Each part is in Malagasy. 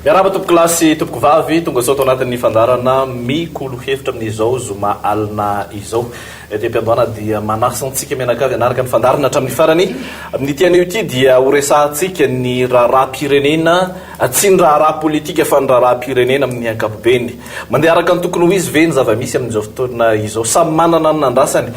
Miarahaba tompoko lahy sy tompoko vavy, tonga soa ato anatin'ny fandaharana Mikolo Hevitra amin'izao zoma alina izao. Ety am-piandohana dia manasa antsika mianakavy hanaraka ny fandaharana hatramin'ny farany. Amin'ity anio ity dia horesahantsika ny raharaham-pirenena, tsy ny raharaha politika fa ny raharaham-pirenena amin'ny ankapobeny. Mandeha araka ny tokony ho izy ve ny zava-misy amin'izao fotoana izao? Samy manana ny nandrasany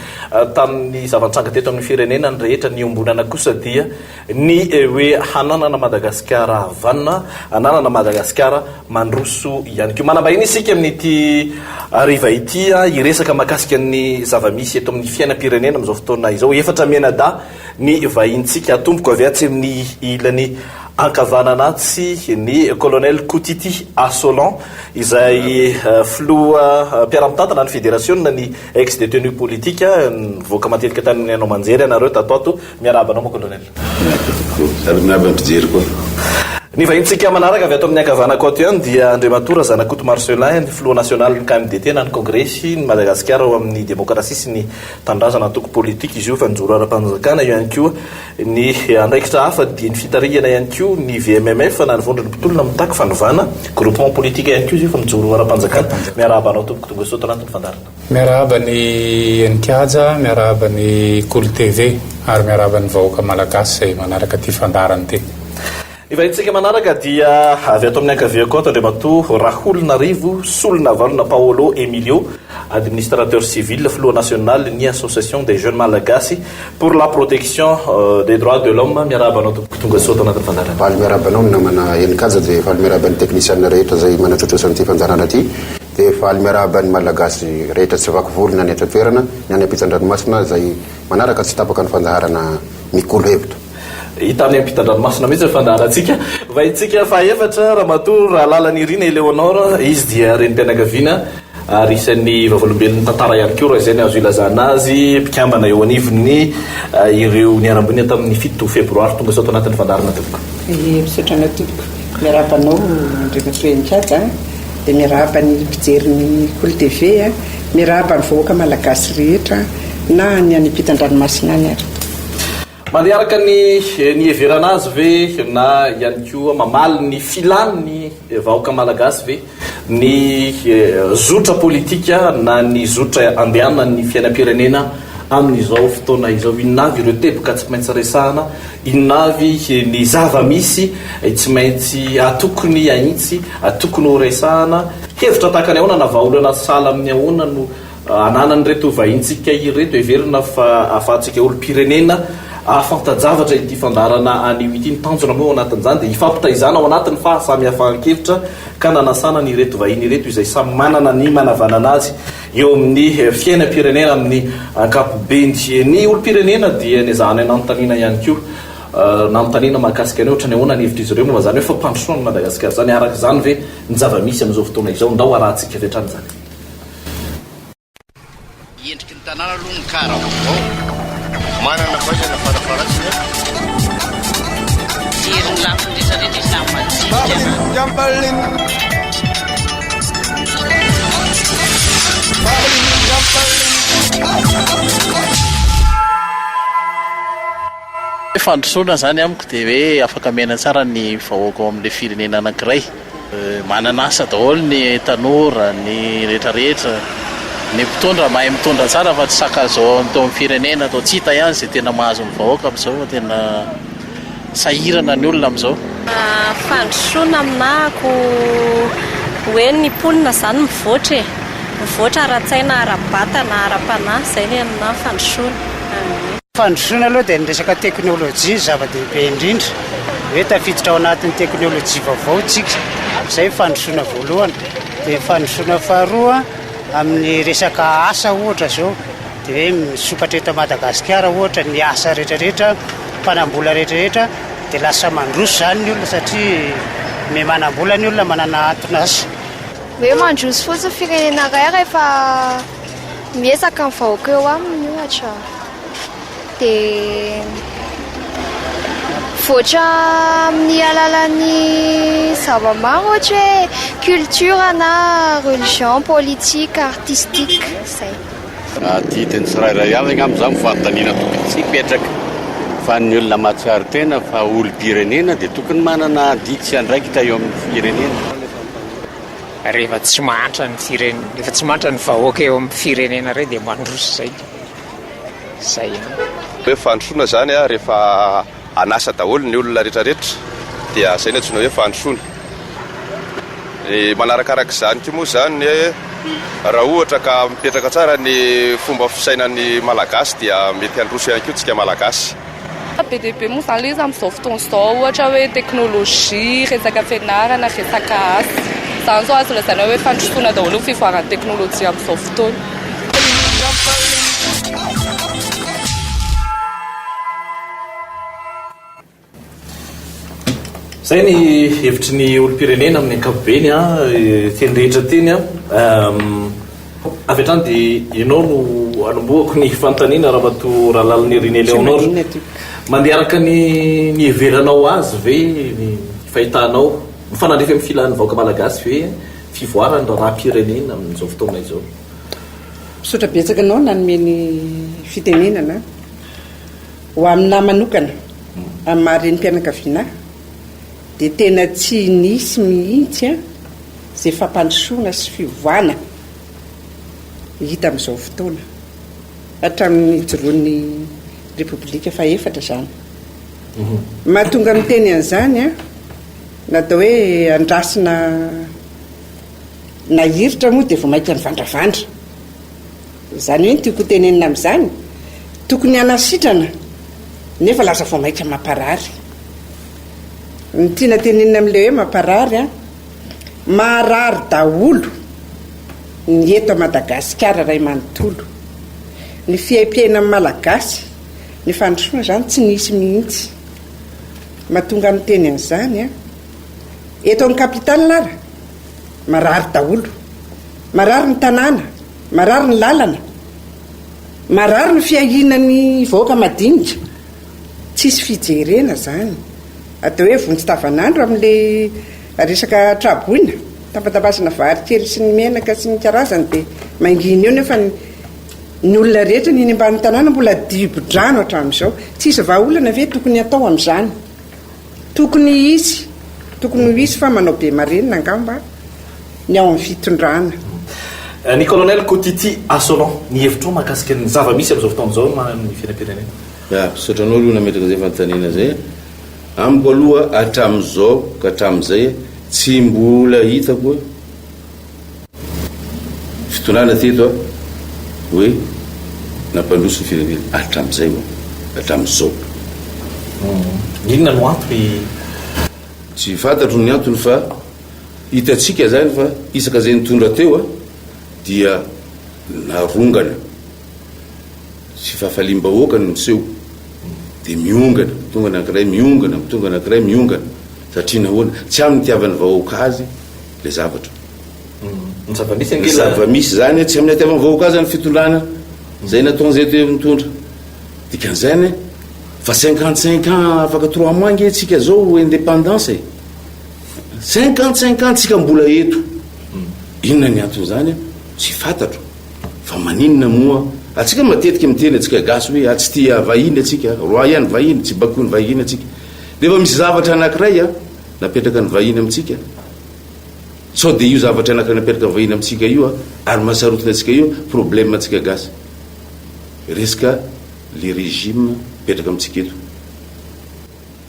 tamin'ny zava-nitranga teto amin'ny firenena ny rehetra, ny iombonana kosa dia Ny hoe hananana Madagasikara vanona, hananana Madagasikara mandroso ihany koa. Manam-bahiny isika amin'ity hariva ity hiresaka mahakasika ny zava-misy eto amin'ny fiainam-pirenena amin'izao fotoana izao. Efatra mianadahy ny vahinintsika. Atomboko avy atsy amin'ny ilany ankavanana atsy ny Colonel Kotity Assolant izay filoha mpiara-mitantana ny federasionina ny ex-détenu politique. Nivoaka matetika tany amin'ny haino aman-jery ianareo tato ato. Miarahaba anao mon colonel. Miarahaba tompoko. Ary miarahaba ny mpijery koa. Ny vahintsika manaraka avy ato amin'ny ankavanako ato ihany dia Andriamatoa Razanakoto Marcelin, ny filoha nasionalin'ny KMDT na ny Kongresy ny Madagasikara ho amin'ny Demokrasia sy ny Tanindrazana antoko politika izy io fa nijoro ara-panjakana eo ihany koa ny andraikitra hafa dia ny fitarihana ihany koa ny VMMF na ny vondron'ny mpitolona mitaky fanovana groupement politique ihany koa izy io fa mijoro ara-panjakana. Miarahaba anao tompoko tonga soa ato anatin'ny fandaharana. Miarahaba ny Enikaja, miarahaba ny Kolo TV ary miarahaba ny vahoaka Malagasy izay manaraka ity fandaharana ity. Ny vahintsika manaraka dia avy ato amin'ny ankaviako ato Andriamatoa Raholonarivo Solonavalona Paolo Emilio, Administrateur civil, Filoha nasionaly ny Association des jeunes Malagasy pour la protection des droits de l'homme. Miarahaba anao tompoko tonga soa ato anatin'ny fandaharana. Faly miarahaba anao ny namana Enikaja dia faly miarahaba ny teknisianina rehetra izay manatontosa an'ity fandaharana ity. Dia faly miarahaba ny Malagasy rehetra tsy vaky volo na ny eto an-toerana, ny any ampitan-dranomasina izay manaraka tsy tapaka ny fandaharana Mikolo Hevitra. Hita any ampitan-dranomasina mihitsy ny fandaharantsika. Vahintsika fahaefatra, Ramatoa Rahalalanirina Eléonore, izy dia renim-pianakaviana ary isan'ny vavolombelon'ny tantara ihany koa raha izay no azo ilazana azy, mpikambana eo anivon'ny ireo niharam-boina tamin'ny fito febroary. Tonga soa ato anatin'ny fandaharana tompoko. Ie, misaotra anao tompoko. Miarahaba anao Andriamatoa Heninkaja. Dia miarahaba ny mpijery ny Kolo TV, miarahaba ny vahoaka malagasy rehetra na ny any ampitan-dranomasina any ary. Mandeha araka ny niheverana azy ve na ihany koa mamaly ny filan'ny vahoaka malagasy ve ny zotra politika na ny zotra andehanan'ny fiainam-pirenena amin'izao fotoana izao? Inona avy ireo teboka tsy maintsy resahana? Inona avy ny zava-misy tsy maintsy tokony ahitsy, tokony horesahana? Hevitra tahaka ny ahoana na vahaolana sahala amin'ny ahoana no ananan'ireto vahintsika ireto? Heverina fa ahafahantsika olom-pirenena hahafanta-javatra ity fandaharana anio ity. Ny tanjona moa ao anatin'izany dia hifampitaizana ao anatin'ny fahasamihafahan-kevitra ka nanasana an'ireto vahiny ireto izay samy manana ny manavanana azy Eo amin'ny fiainam-pirenena amin'ny ankapobeny. Ny olom-pirenena dia nezahanay nanontaniana ihany koa, nanontaniana mahakasika ny hoe ohatran'ny ahoana ny hevitr'izy ireo momba izany hoe fampandrosoana an'i Madagasikara izany. Araka izany ve ny zava-misy amin'izao fotoana izao? Ndao harahantsika avy hatrany izany. Endriky ny tanàna aloha ny kara vaovao. Manana faisana farafaharatsiny a. Mijery ny lafiny rehetra rehetra izy na madinika na. Fandrosoana izany amiko dia hoe afaka miaina tsara ny vahoaka ao amin'ilay firenena anankiray. Manana asa daholo ny tanora, ny rehetra rehetra. Ny mpitondra mahay mitondra tsara fa tsy saka izao atao amin'ny firenena atao tsy hita ihany izay tena mahazo ny vahoaka amin'izao fa tena Sahirana ny olona amin'izao. Fandrosoana aminahako hoe ny mponina izany mivoatra e! Mivoatra ara-tsaina, ara-batana, ara-panahy, izay ny aminahy fandrosoana. Fandrosoana aloha dia ny resaka teknolojia no zava-dehibe indrindra, hoe tafiditra ao anatin'ny teknolojia vaovao tsika, izay ny fandrosoana voalohany. Dia ny fandrosoana faharoa amin'ny resaka asa ohatra izao, Dia hoe misokatra eto Madagasikara ohatra ny asa rehetrarehetra, mpanam-bola rehetrarehetra, dia lasa mandroso izany ny olona satria miha manam-bola ny olona manana anton'asa. Hoe mandroso fotsiny firenena iray rehefa miezaka ny vahoaka eo aminy ohatra. Dia mivoatra amin'ny alalan'ny zava-maro ohatra hoe culture na religion, politique, artistique, izay. Adidin'ny tsirairay avy angamba izany fanontaniana tokony tsy hipetraka. Fa ny olona mahatsiaro tena fa olom-pirenena dia tokony manana adidy sy andraikitra eo amin'ny firenena. Rehefa tsy mahantra ny firenena, rehefa tsy mahantra ny vahoaka eo amin'ny firenena iray dia mandroso izay. Izay ihany. Hoe fandrosoana izany rehefa an'asa daholo ny olona rehetra rehetra dia izay no antsoina hoe fandrosoana. Ny manarakaraka izany koa moa izany ny raha ohatra ka mipetraka tsara ny fomba fisainan'ny Malagasy dia mety handroso ihany koa tsika Malagasy. Be dia be moa izany ilay izy amin'izao fotoana izao, ohatra hoe teknolojia, resaka fianarana, resaka asa. Izany izao azo lazaina hoe fandrosoana daholo ny fivoaran'ny teknolojia amin'izao fotoana. Izay ny hevitry ny olom-pirenena amin'ny ankapobeny, teny rehetra teny. Avy hatrany dia ianao no anombohako ny fanontaniana Ramatoa Ralalinirina Eleonore. Mandeha araka ny niheveranao azy ve ny fahitanao, mifanandrify amin'ny filan'ny vahoaka malagasy ve fivoaran'ny raharaham-pirenena amin'izao fotoana izao? Misaotra betsaka anao nanome ny fitenenana. Ho aminà manokana, amin'ny maha renim-pianakaviana ahy, dia tena tsy nisy mihitsy izay fampandrosoana sy fiovana hita amin'izao fotoana, hatramin'ny nijoroan'ny Repoblika fahefatra izany. Mahatonga miteny an'izany aho, na atao hoe andrasina nahiritra moa dia vao mainka nivandravandra. Izany hoe ny tiako ho tenenina amin'izany, tokony hanasitrana nefa lasa vao mainka mamparary. Ny tiana tenenina amin'ilay hoe mamparary an, marary daholo ny eto Madagasikara iray manontolo. Ny fiaimpiainan'ny Malagasy, ny fandrosoana izany tsy nisy mihitsy. Mahatonga miteny an'izany an, eto amin'ny capitale ara, marary daholo. Marary ny tanàna, marary ny lalana, marary ny fiahiana ny vahoaka madinika. Tsisy fijerena zany. Atao hoe vonjy tavanandro amin'le resaka traboina, tambatambazana vary kely sy ny menaka sy ny karazany dia mangina eo nefa ny olona rehetra ny eny ambany tanàna mbola dibo-drano hatramin'izao. Tsisy vahaolana ve tokony hatao amin'izany? Tokony hisy, tokony ho hisy fa manao be marenina angamba ny ao amin'ny fitondrana. Ny Colonel Kotity Assolon, ny hevitrao mahakasika ny zava-misy amin'izao fotoana izao amin'ny fiainam-pirenena? Ya, misaotra anao aloha nametraka izay fanontaniana izay. Amiko aloha hatramin'izao ka hatramin'izay tsy mbola hitako hoe Fitondrana teto a, hoe nampandroso ny firenena hatramin'izay ho'a, hatramin'izao. Inona no antony? Tsy fantatro ny antony fa hitantsika izany fa isaka izay nitondra teo a, dia narongana sy fahafaliam-bahoaka no miseho, dia miongana, tonga ny anankiray miongana, tonga ny anankiray miongana, satria nahoana? Tsy amin'ny nitiavan'ny vahoaka azy ilay zavatra. Ny zava-misy ange Ny zava-misy izany tsy amin'ny hatiavan'ny vahoaka azy ny fitondrana izay nataon'izay teo nitondra. Dikan'izany fa 55 ans afaka 3 mois ange tsika zao indépendance e. 55 ans tsika mbola eto. Inona ny anton'izany? Tsy fantatro. Fa maninona moa atsika matetika miteny atsika gasy hoe ah, tsy tia vahiny atsika, roi ihany vahiny, tsy bakoin'ny vahiny atsika. Nefa misy zavatra anankiray a napetraka ny vahiny amintsika. Sao dia io zavatra anankiray napetraka vahiny amintsika io ary mahasarotiny antsika io problème antsika gasy. Resaka le régime mipetraka amintsika eto.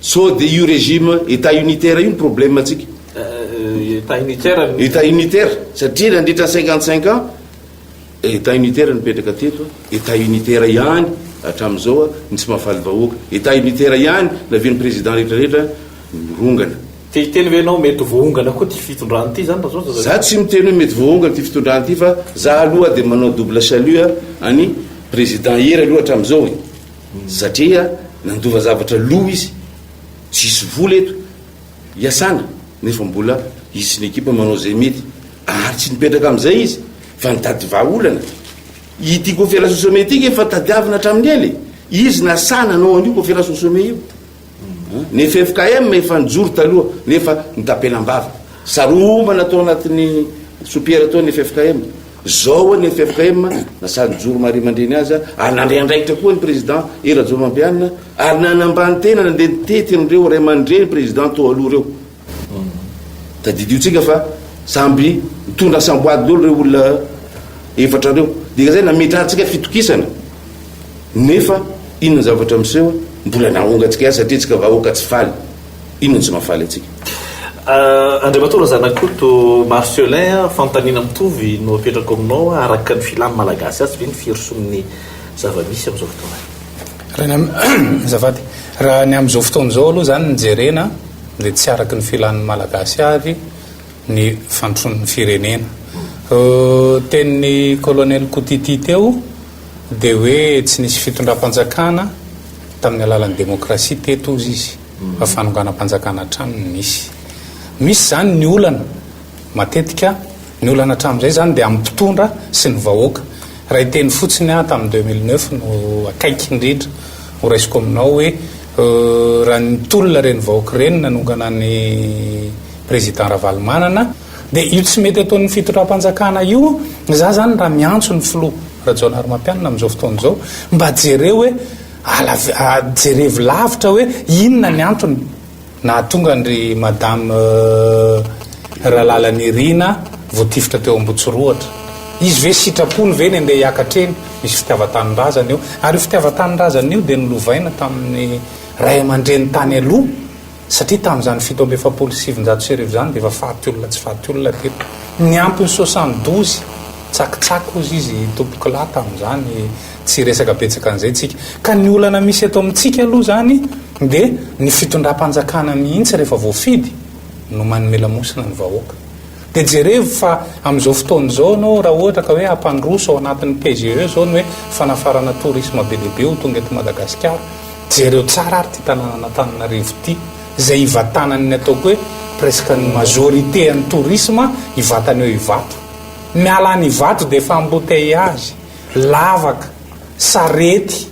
Sao dia io régime état unitaire io ny problème antsika. État unitaire ny. État unitaire satria nandritra ny 55 ans état unitaire nipetraka teto, état unitaire ihany hatramin'izao ny tsy mahafaly vahoaka, état unitaire ihany navian'ny président rehetra rehetra mirongana. Te hiteny ve ianao mety ho voaongana koa ity fitondrana ity zany raha zao zava-misy? Za tsy miteny hoe mety voaongana ity fitondrana ity fa za aloha dia manao double salut an'i président Hery aloha hatramin'izao e! Satria nandova zavatra lo izy, tsisy vola eto hiasana nefa mbola izy sy ny ekipa manao izay mety ary tsy nipetraka amin'izay izy fa nitady vahaolana. Ity conférence au sommet ity nge efa tadiavina hatramin'ny ela e! Izy nasahy nanao an'io conférence au sommet io. Ny ffkm efa nijoro taloha nefa nitapenam-bava. Saromana tao anatin'ny sopiera tao ny ffkm. Zao ny ffkm na sady nijoro maha ray aman-dreny azy ary nandray andraikitra koa ny président Hery Rajaonarimampianina ary nanambany tena nandeha nitety an'ireo ray aman-dreny président teo aloha ireo. Tadidio tsika fa samby mitondra samboady daholo ireo olona efatra ireo. Dikan'izay nametrahantsika fitokisana nefa inona ny zavatra miseho? Mbola nahongantsika ihany satria tsika vahoaka tsy faly. Inona no tsy mahafaly antsika? Andriamatoa Razanakoto Marcellin, fanontaniana mitovy no apetrako aminao, araka ny filan'ny Malagasy azy ve ny firosoan'ny zava-misy amin'izao fotoana? Raha ny azafady, raha ny amin'izao fotoana izao aloha izany no jerena dia tsy araka ny filan'ny Malagasy avy ny fandrosoan'ny firenena. Tenin'ny Colonel Kotity teo dia hoe tsy nisy fitondram-panjakana tamin'ny alalan'ny demokrasia teto hozy izy. fa fanonganam-panjakana hatrany no nisy. Misy izany ny olana, matetika ny olana hatramin'izay izany dia amin'ny mpitondra sy ny vahoaka. Raha hiteny fotsiny aho tamin'ny 2009 no akaiky indrindra ho raisiko aminao hoe raha nitolona ireny vahoaka ireny nanongana ny Président Ravalomanana dia io tsy mety ataon'ny fitondram-panjakana io, za izany raha miantso ny filoha Rajaonarimampianina amin'izao fotoana izao mba jereo hoe Ala jerevo lavitra hoe inona ny antony nahatonga an-dry Madame Ralalanirina voatifitra teo Ambotsirohatra. Izy ve sitrapony ve ny andeha hiakatra eny? Misy fitiavan-tanindrazana eo. Ary io fitiavan-tanindrazana io dia nolovaina tamin'ny ray aman-dreny tany aloha. Satria tamin'izany 1947 izany dia efa faty olona tsy faty olona teto. Niampy ny 72, tsakitsaky hozy izy tompokolahy tamin'izany, tsy hiresaka betsaka an'izay tsika. Ka ny olana misy eto amintsika aloha izany dia ny fitondram-panjakana mihitsy rehefa voafidy no manome lamosina ny vahoaka. Dia jerevo fa amin'izao fotoana izao ianao raha ohatra ka hoe hampandroso ao anatin'ny PGE izao ny hoe fanafarana tourisme be dia be ho tonga eto Madagasikara, Jereo tsara ary ity tanànan'Antananarivo ity, izay ivatanan'ny ataoko hoe presque ny majorité an'ny tourisme hivatana eo Ivato. Miala any Ivato dia efa embouteillage, lavaka, sarety,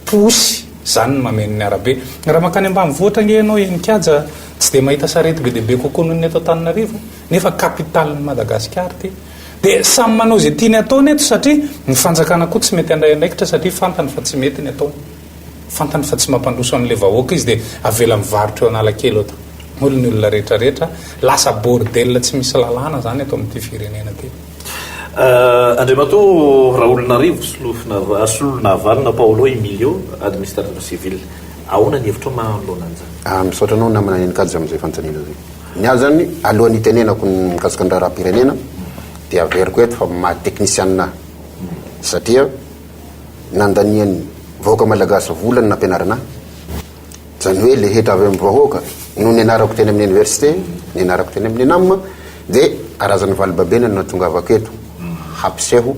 posy, izany no mameno ny arabe. Raha mankany ambanivohitra ange ianao eny Kaja tsy dia mahita sarety be dia be kokoa noho ny eto Antananarivo, nefa capitale-n'i Madagasikara ity. Dia samy manao izay tiany ataony eto satria ny fanjakana koa tsy mety handray andraikitra satria fantany fa tsy mety ny ataony. Fantany fa tsy mampandroso an'ilay vahoaka izy dia avela mivarotra eo Analakely eo daholo ny olona rehetra rehetra. Lasa bordel tsy misy lalàna izany eto amin'ity firenena ity. Andriamatoa Raolonarivo Solonavalona Paolo Emilio, administrateur civil, ahoana ny hevitrao manoloana an'izany? Misaotra anao namana Henikajy amin'izay fanontaniana izay. Ny ahy izany, alohan'ny hitenenako ny mikasika ny raharaham-pirenena dia averiko eto fa maha teknisianina ahy satria nandanian'ny vahoaka malagasy vola ny nampianarana ahy. Izany hoe le hetra avy amin'ny vahoaka no nianarako teny amin'ny université, nianarako teny amin'ny ENAM, dia karazan'ny valibabena no nahatongavako eto hampiseho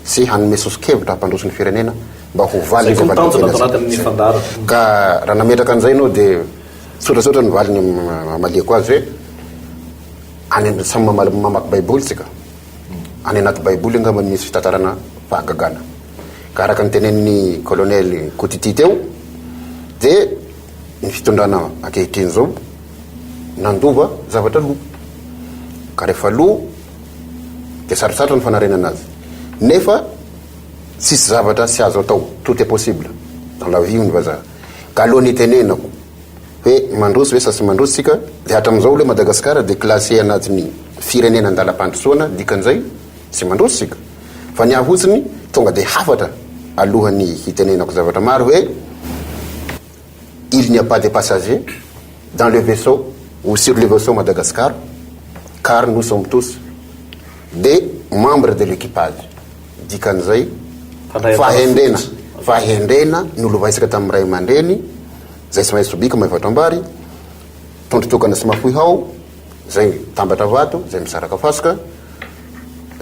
sy hanome soso-kevitra hampandroso ny firenena mba ho valin'izay Zay koa ny tanjona ato anatin'ny fandaharana. Ka raha nametraka an'izay ianao dia tsotratsotra ny valiny hamaliako azy hoe any samy mamaky baiboly tsika. Any anaty baiboly angamba no misy fitantarana fahagagana. Ka araka ny tenenin'i Colonel Kotity teo dia ny fitondrana ankehitriny izao nandova zavatra lo. Ka rehefa lo dia sarotsarotra ny fanarenana azy. Nefa tsisy zavatra tsy azo atao, tout est possible dans la vie hoy ny vazaha. Ka alohan'ny hitenenako hoe mandroso ve sa tsy mandroso tsika dia hatramin'izao aloha Madagascar dia classé anatin'ny firenena andalam-pandrosoana dikan'izay tsy mandroso tsika fa ny ahy fotsiny tonga dia hafatra alohan'ny hitenenako zavatra maro hoe il n'y a pas de passagers dans le vaisseau ou sur le vaisseau Madagascar car nous sommes tous des membres de l'équipage dikan'izay fahendrena fahendrena nolovaintsika tamin'ny ray aman-dreny Zay tsy mahay sobika mahay vatram-bary, tondro tokana tsy mahafoy hao, zay mitambatra vato, zay misaraka fasika,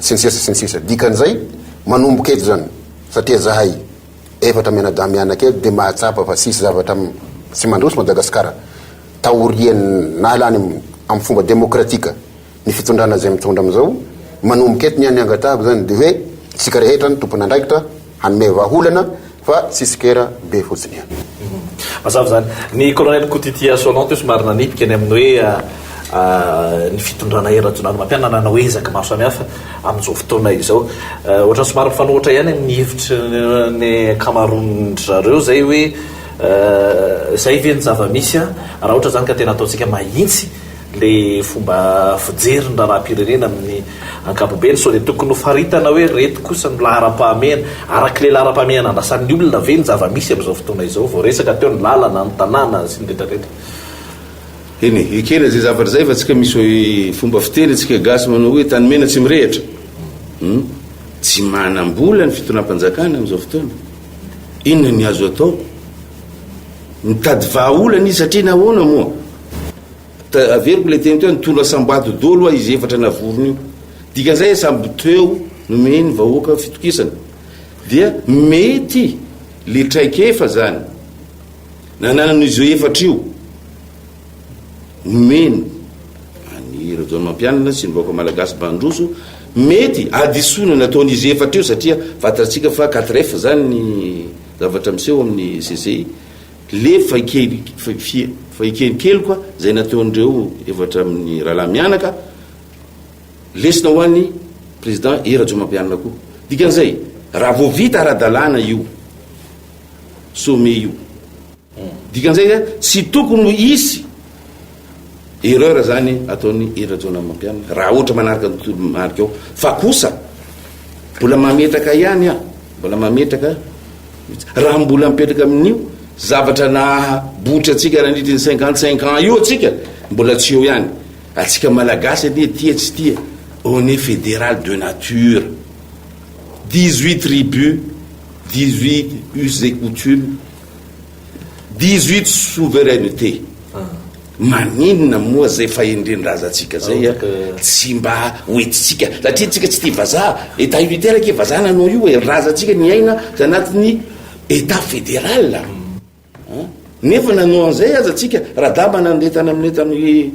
sy ny sisa sy ny sisa. Dikan'izay, manomboka eto zany, satria zahay efatra mianadahy mianaka eto dia mahatsapa fa tsisy zavatra tsy mandroso Madagasikara taorian'ny nahalany amin'ny fomba demokratika ny fitondrana izay mitondra amin'izao, manomboka eto ny ahy ny angatahako izany dia hoe isika rehetra no tompon'andraikitra hanome vahaolana fa tsy tsikera be fotsiny ihany. Mazava izany. Ny Colonel Kotitia Solan teo somary nanipika ny amin'ny hoe. Ny fitondrana Hery Rajaonarimampianina nanao ezaka maro samihafa amin'izao fotoana izao. Ohatran'ny somary mifanohitra ihany amin'ny hevitry ny ankamaroan-dry zareo izay hoe izay ve ny zava-misy raha ohatra izany ka tena ataontsika mahitsy ilay fomba fijery ny raharaham-pirenena amin'ny ankapobeny. Sao dia tokony hofaritana hoe ireto kosa no laharam-pahamehana. Araka ilay laharam-pahamehana andrasan'ny olona ve ny zava-misy amin'izao fotoana izao? Voaresaka teo ny lalana, ny tanàna sy ny rehetrarehetra. Eny e, ekena izay zavatra izay fa tsika misy fomba fiteny tsika gasy manao hoe tany mena tsy mirehitra. Hum, tsy manam-bola ny fitondram-panjakana amin'izao fotoana. Inona ny azo atao? Mitady vahaolana izy satria nahoana moa? Averiko ilay teny teo, nitondra sambato dolo hoa izy efatra navorona io. Dikan'izay sambo teo nomeny vahoaka fitokisana. Dia mety le traikefa zany. Nananan'izy io efatra io omeny an'i Rajaonarimampianina sy ny vahoaka malagasy mba handroso, mety hadisoana nataon'izy efatra io satria fantatsika fa quatre F zany ny zavatra miseho amin'ny CCI, le fahikenikeloka zay nataon'ireo efatra amin'ny rahalahy mianaka, lesona ho an'ny président Hery Rajaonarimampianina koa. Dikan'izay, raha vao vita ara-dalàna io sommet io. Dikan'izay zany tsy tokony ho hisy erreur zany ataon'i Hery Rajaonarimampianina raha ohatra manaraka ny toromarika ao. Fa kosa mbola mametraka ihany aho, mbola mametraka raha mbola mipetraka amin'io zavatra naha botry antsika nandritry ny 55 ans io antsika mbola tsy eo ihany. Antsika Malagasy anie tia tsy tia, on est fédéral de nature. 18 tribus 18 us et coutumes, 18 souveraineté. Maninona moa zay fahendren-drazantsika zay a, tsy mba hoentintsika, satria tsika tsy tia vazaha, état unitaire ake vazaha nanao io e, razantsika niaina tanatin'ny état fédéral. Nefa nanao an'izay aza tsika, Radama nandeha tany amin'ny tamin'ny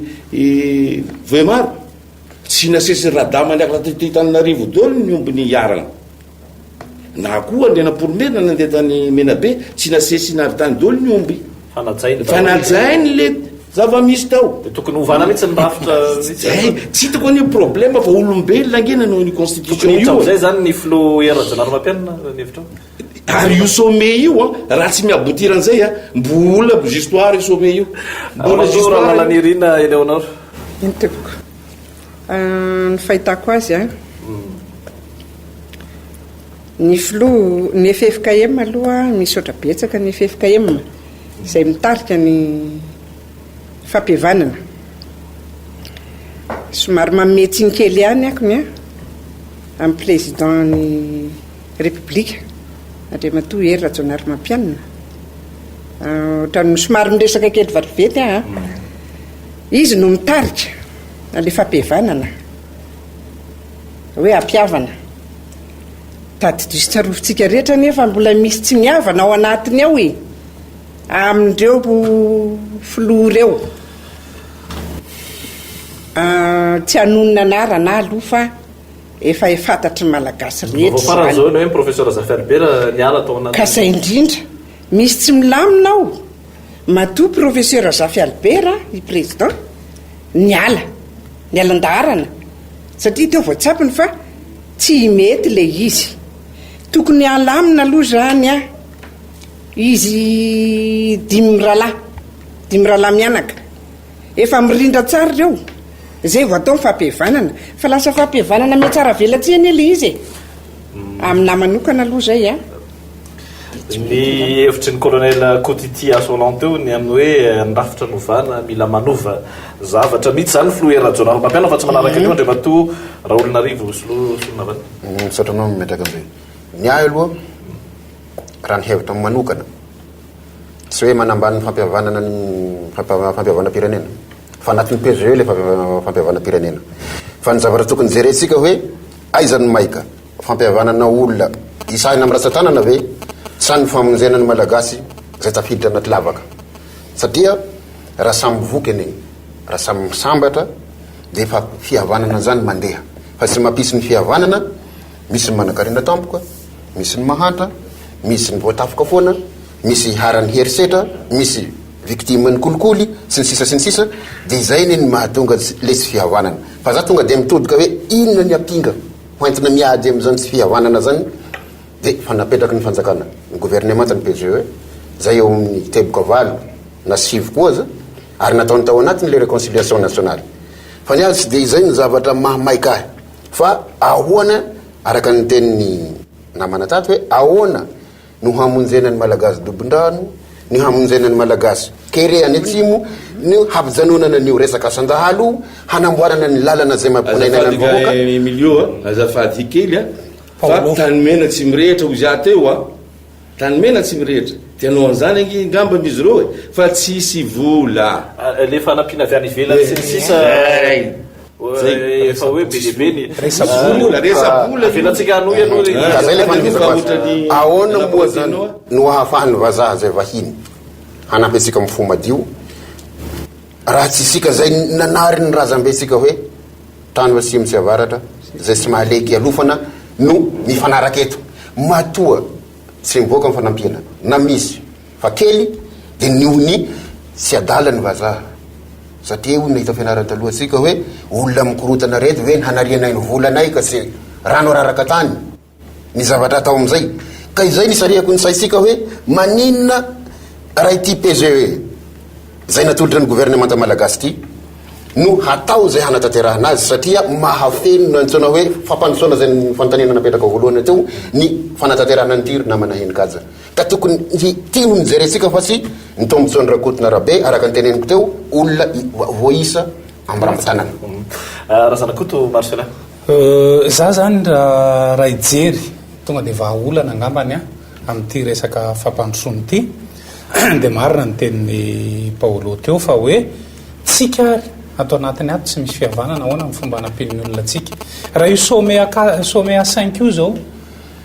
Vohemar, tsy nasesin'i Radama niakatra teto Antananarivo daholo ny omby niharana. Na koa Andrianampoinimerina nandeha tany Menabe, tsy nasesina avy tany daholo ny omby. Fa najainy Fa najainy le zava-misy tao. Dia tokony hovana mihitsy ny rafitra mihitsy. Zay, tsy hitako anie problème fa olombelona ange nanao an'io constitution Tokony hiditra amin'izay izany ny filoha Hery Rajaonarimampianina ny hevitrao? Ary io sommet io an, raha tsy mi-aboutir an'izay an, mbola histoire io sommet io. Mbola histoire. Ralalanirina Eleonore. Eny tompoko. Ny fahitako azy an, ny filoha, ny ffkm aloha misaotra betsaka ny ffkm izay mitarika ny fampihavanana. Somary manome tsiny kely ihany akony an, amin'ny président ny Repoblika, Andriamatoa Hery Rajaonarimampianina. Ohatran'ny somary miresaka kely vetivety aho an. Izy no mitarika ilay fampihavanana, hoe hampihavana. Tadidio sy tsarovintsika rehetra anie fa mbola misy tsy mihavana ao anatiny ao e, amin'ireo filoha ireo. Tsy hanonona anarana aho aloha fa efa fantatry ny Malagasy rehetra izany. Vaovao farany izao ny hoe ny Professeur Zafy Albert niala tao anatin'ny. Ka izay indrindra, misy tsy milamina ao. Matoa Professeur Zafy Albert i Président niala, niala an-daharana satria teo vao tsapany fa tsy mety ilay izy. Tokony halamina aloha izany an, izy dimy mirahalahy, dimy mirahalahy mianaka. Efa mirindra tsara ireo, izay vao atao ny fampihavanana. Fa lasa fampihavanana mihatsaravelatsihy anie ilay izy e. Aminahy manokana aloha izay an. Ny hevitry ny Colonel Kotity Assolant teo ny amin'ny hoe ny rafitra novana, mila manova zavatra mihitsy izany ny filoha Hery Rajaonarimampianina fa tsy manaraka an'io Andriamatoa Raholinarivo Solonavana. Misaotra anao mametraka an'izay. Ny ahy aloha, raha ny hevitra manokana, tsy hoe manambany ny fampihavanana ny fampihavanam-pirenena, fa anatin'ny PGE ilay fampihavanam-pirenena. Fa ny zavatra tokony jerentsika hoe aiza ny maika? Fampihavanana olona hisahina amin'ny ratsan-tanana ve sa ny famonjena ny Malagasy izay tafiditra anaty lavaka? Satria raha samy voky anie, raha samy sambatra dia efa fihavanana izany mandeha. Fa tsy mampisy ny fihavanana, misy ny manankarena tampoka, misy ny mahantra, misy ny voatafika foana, misy iharan'ny herisetra, misy. victime ny kolikoly sy ny sisa sy ny sisa dia izay anie ny mahatonga le tsy fihavanana. Fa za tonga dia mitodika hoe inona ny ampinga ho entina miady amin'izany tsy fihavanana zany dia efa napetraky ny fanjakana, ny governemanta, ny PGE, zay eo amin'ny teboka valo na sivy koa aza ary nataony tao anatiny le réconciliation nationale. Fa ny azy tsy dia izay no zavatra mahamaika ahy fa ahoana araka ny tenin'ny namana tato hoe ahoana no hamonjena ny Malagasy dobon-drano, ny hamonjena ny Malagasy kere any atsimo, ny hampijanonana an'io resaka asan-dahalo io, hanamboarana ny lalana izay mampiponainana ny Azafady vahoaka. Emilio a, azafady kely a, fa tany mena tsy mirehitra hoy za teo a, tany mena tsy mirehitra, te hanao an'izany ange angambany izy ireo e, fa tsisy vola. Le fanampiana avy any ivelany sy ny sisa. Zay. Efa hoe be dia be ny Resa-bola, resa-bola. Avelantsika hanohy aloha ry. Ka zay le fanomezako azy. Ahoana moa zany no ahafahan'ny vazaha zay vahiny hanampy antsika amin'ny fo madio raha tsy isika zay nanary ny razambentsika hoe tany atsimo sy avaratra zay tsy mahaleky ialofana no mifanaraka eto. Matoa tsy mivoaka ny fanampiana na misy Fa kely dia noho ny tsy adala ny vazaha. Satria hoy nahita fianarana taloha tsika hoe olona mikorotana reto ve ny hanarianay ny volanay ka tsy rano araraka tany ny zavatra atao amin'izay. Ka izay ny isarihako ny saintsika hoe maninona raha ity PGE izay natolotra ny governemanta malagasy ity no hatao izay hanatanterahana azy satria mahafeno ny antsoina hoe fampandrosoana izay ny fanontaniana napetraka voalohany teo ny fanatanterahana an'ity ry namana Heninkaja. Ka tokony ity no nijerentsika fa tsy ny tombotsoan'i Rakotonarabe araka ny teneniko teo, olona voaisa ambirambitanana. Razanakoto Marcelin. Za zany raha hijery tonga dia vahaolana angambany amin'ity resaka fampandrosoana ity dia marina ny tenin'i Paolo teo fa hoe tsika ary ato anatiny ato tsy misy fihavanana ahoana ny fomba hanampian'ny olona antsika. Raha io sommet à sommet à cinq io zao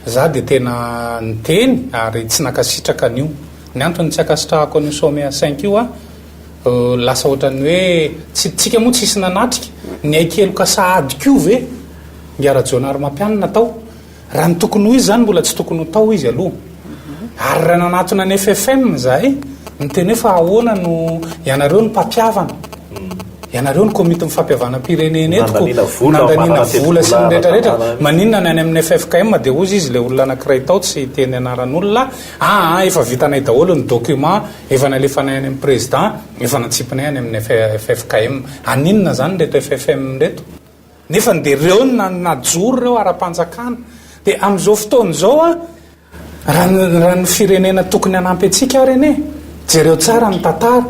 Za dia tena niteny ary tsy nankasitraka an'io. Ny antony tsy ankasitrahako an'io sommet à cinq io a, lasa ohatran'ny hoe tsy, tsika moa tsisy nanatrika, niaiky heloka sahady koa ve Ingahy Rajaonarimampianina tao? Raha ny tokony ho izy izany mbola tsy tokony ho tao izy aloha. Ary raha nanatona ny FFM izahay, niteny hoe fa ahoana no, ianareo no mpampihavana. Ianareo ny komitin'ny fampihavanam-pirenena eto ko nandaniana vola sy ny rehetra rehetra, maninona ny any amin'ny ffkm dia hozy izy ilay olona anankiray tao tsy hiteny anaran'olona, aa efa vitanay daholo ny document, efa nalefanay any amin'ny président, efa natsipinay any amin'ny ffkm. Haninona izany ireto ffm ireto? Nefany dia ireo no najoro ireo ara-panjakana. Dia amin'izao fotoana izao an, Raha ny raha ny firenena tokony hanampy antsika ary anie, jereo tsara ny tantara,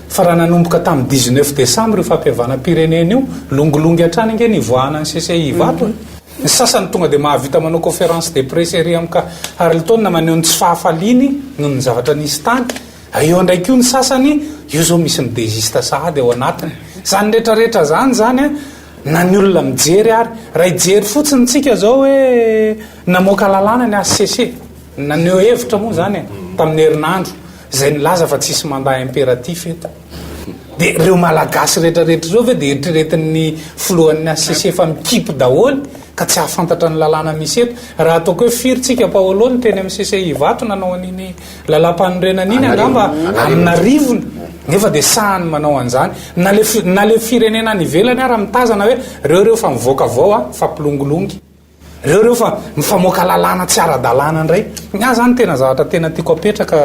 fa raha nanomboka tamin'ny 19 décembre io fampihavanam-pirenena io, longilongy hatrany ange ny hivoahana ny CCI Ivato e! Ny sasany tonga dia mahavita manao conférence de presse ery amin'ny Carlton maneho ny tsy fahafaliany noho ny zavatra nisy tany, eo indray koa ny sasany, io izao misy mi-desiste sahady ao anatiny. Izany rehetra rehetra izany izany an, Na ny olona mijery ary. Raha hijery fotsiny tsika zao hoe namoaka lalàna ny HCC, naneho hevitra moa zany e, tamin'ny herinandro, izay nilaza fa tsisy mandat impératif eto. Dia ireo Malagasy rehetra rehetra ireo ve dia eritreretin'ny filohan'ny HCC fa mikipy daholo ka tsy hahafantatra ny lalàna misy eto. Raha ataoko hoe firy tsika Paolo no teny amin'ny CCI Ivato nanao an'iny Lalàmpanorenana iny angamba amin'arivony nefa dia sahany manao an'izany. Na le na le firenena any ivelany ara mitazana hoe reo reo fa mivoaka vao a, mifampilongilongy. Reo reo fa mifamoaka lalàna tsy ara-dalàna indray. Ny ahy zany tena zavatra tena tiako apetraka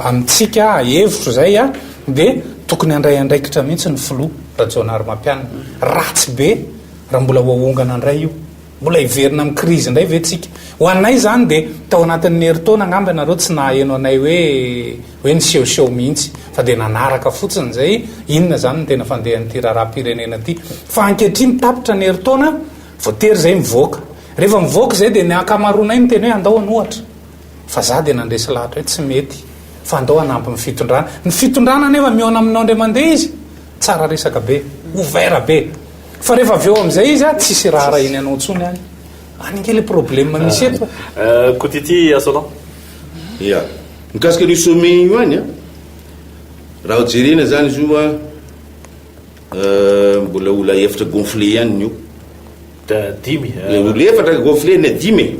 amintsika, hevitro izay a, dia tokony handray andraikitra mihitsy ny filoha Rajaonarimampianina. Ratsy be raha mbola ho ahongana indray io. Mbola hiverina amin'ny krizy indray ve tsika? Ho anay izany dia tao anatin'ny herintaona angamba ianareo tsy naheno anay hoe hoe nisehoseho mihitsy fa dia nanaraka fotsiny izay inona izany no tena fandehan'ity raharaham-pirenena ity. Fa ankehitriny tapitra ny herintaona, voatery izay mivoaka. Rehefa mivoaka izay dia ny ankamaroanay miteny hoe andao hanohatra. Fa za dia nandresy lahatra hoe tsy mety fa andao hanampy ny fitondrana. Ny fitondrana anefa mihaona aminao indray mandeha izy, tsara resaka be, ouvert be. Fa rehefa avy eo amin'izay izy a, tsisy raharahiany anao intsony any. Any ange le problème misy eto e. Kotity Assolant. Ya. Mikasika an'io sommet io any a, raha ho jerena zany izy io a, mbola olona efatra gonflé ihany ny io. Dimy. Olona efatra gonflé na dimy e.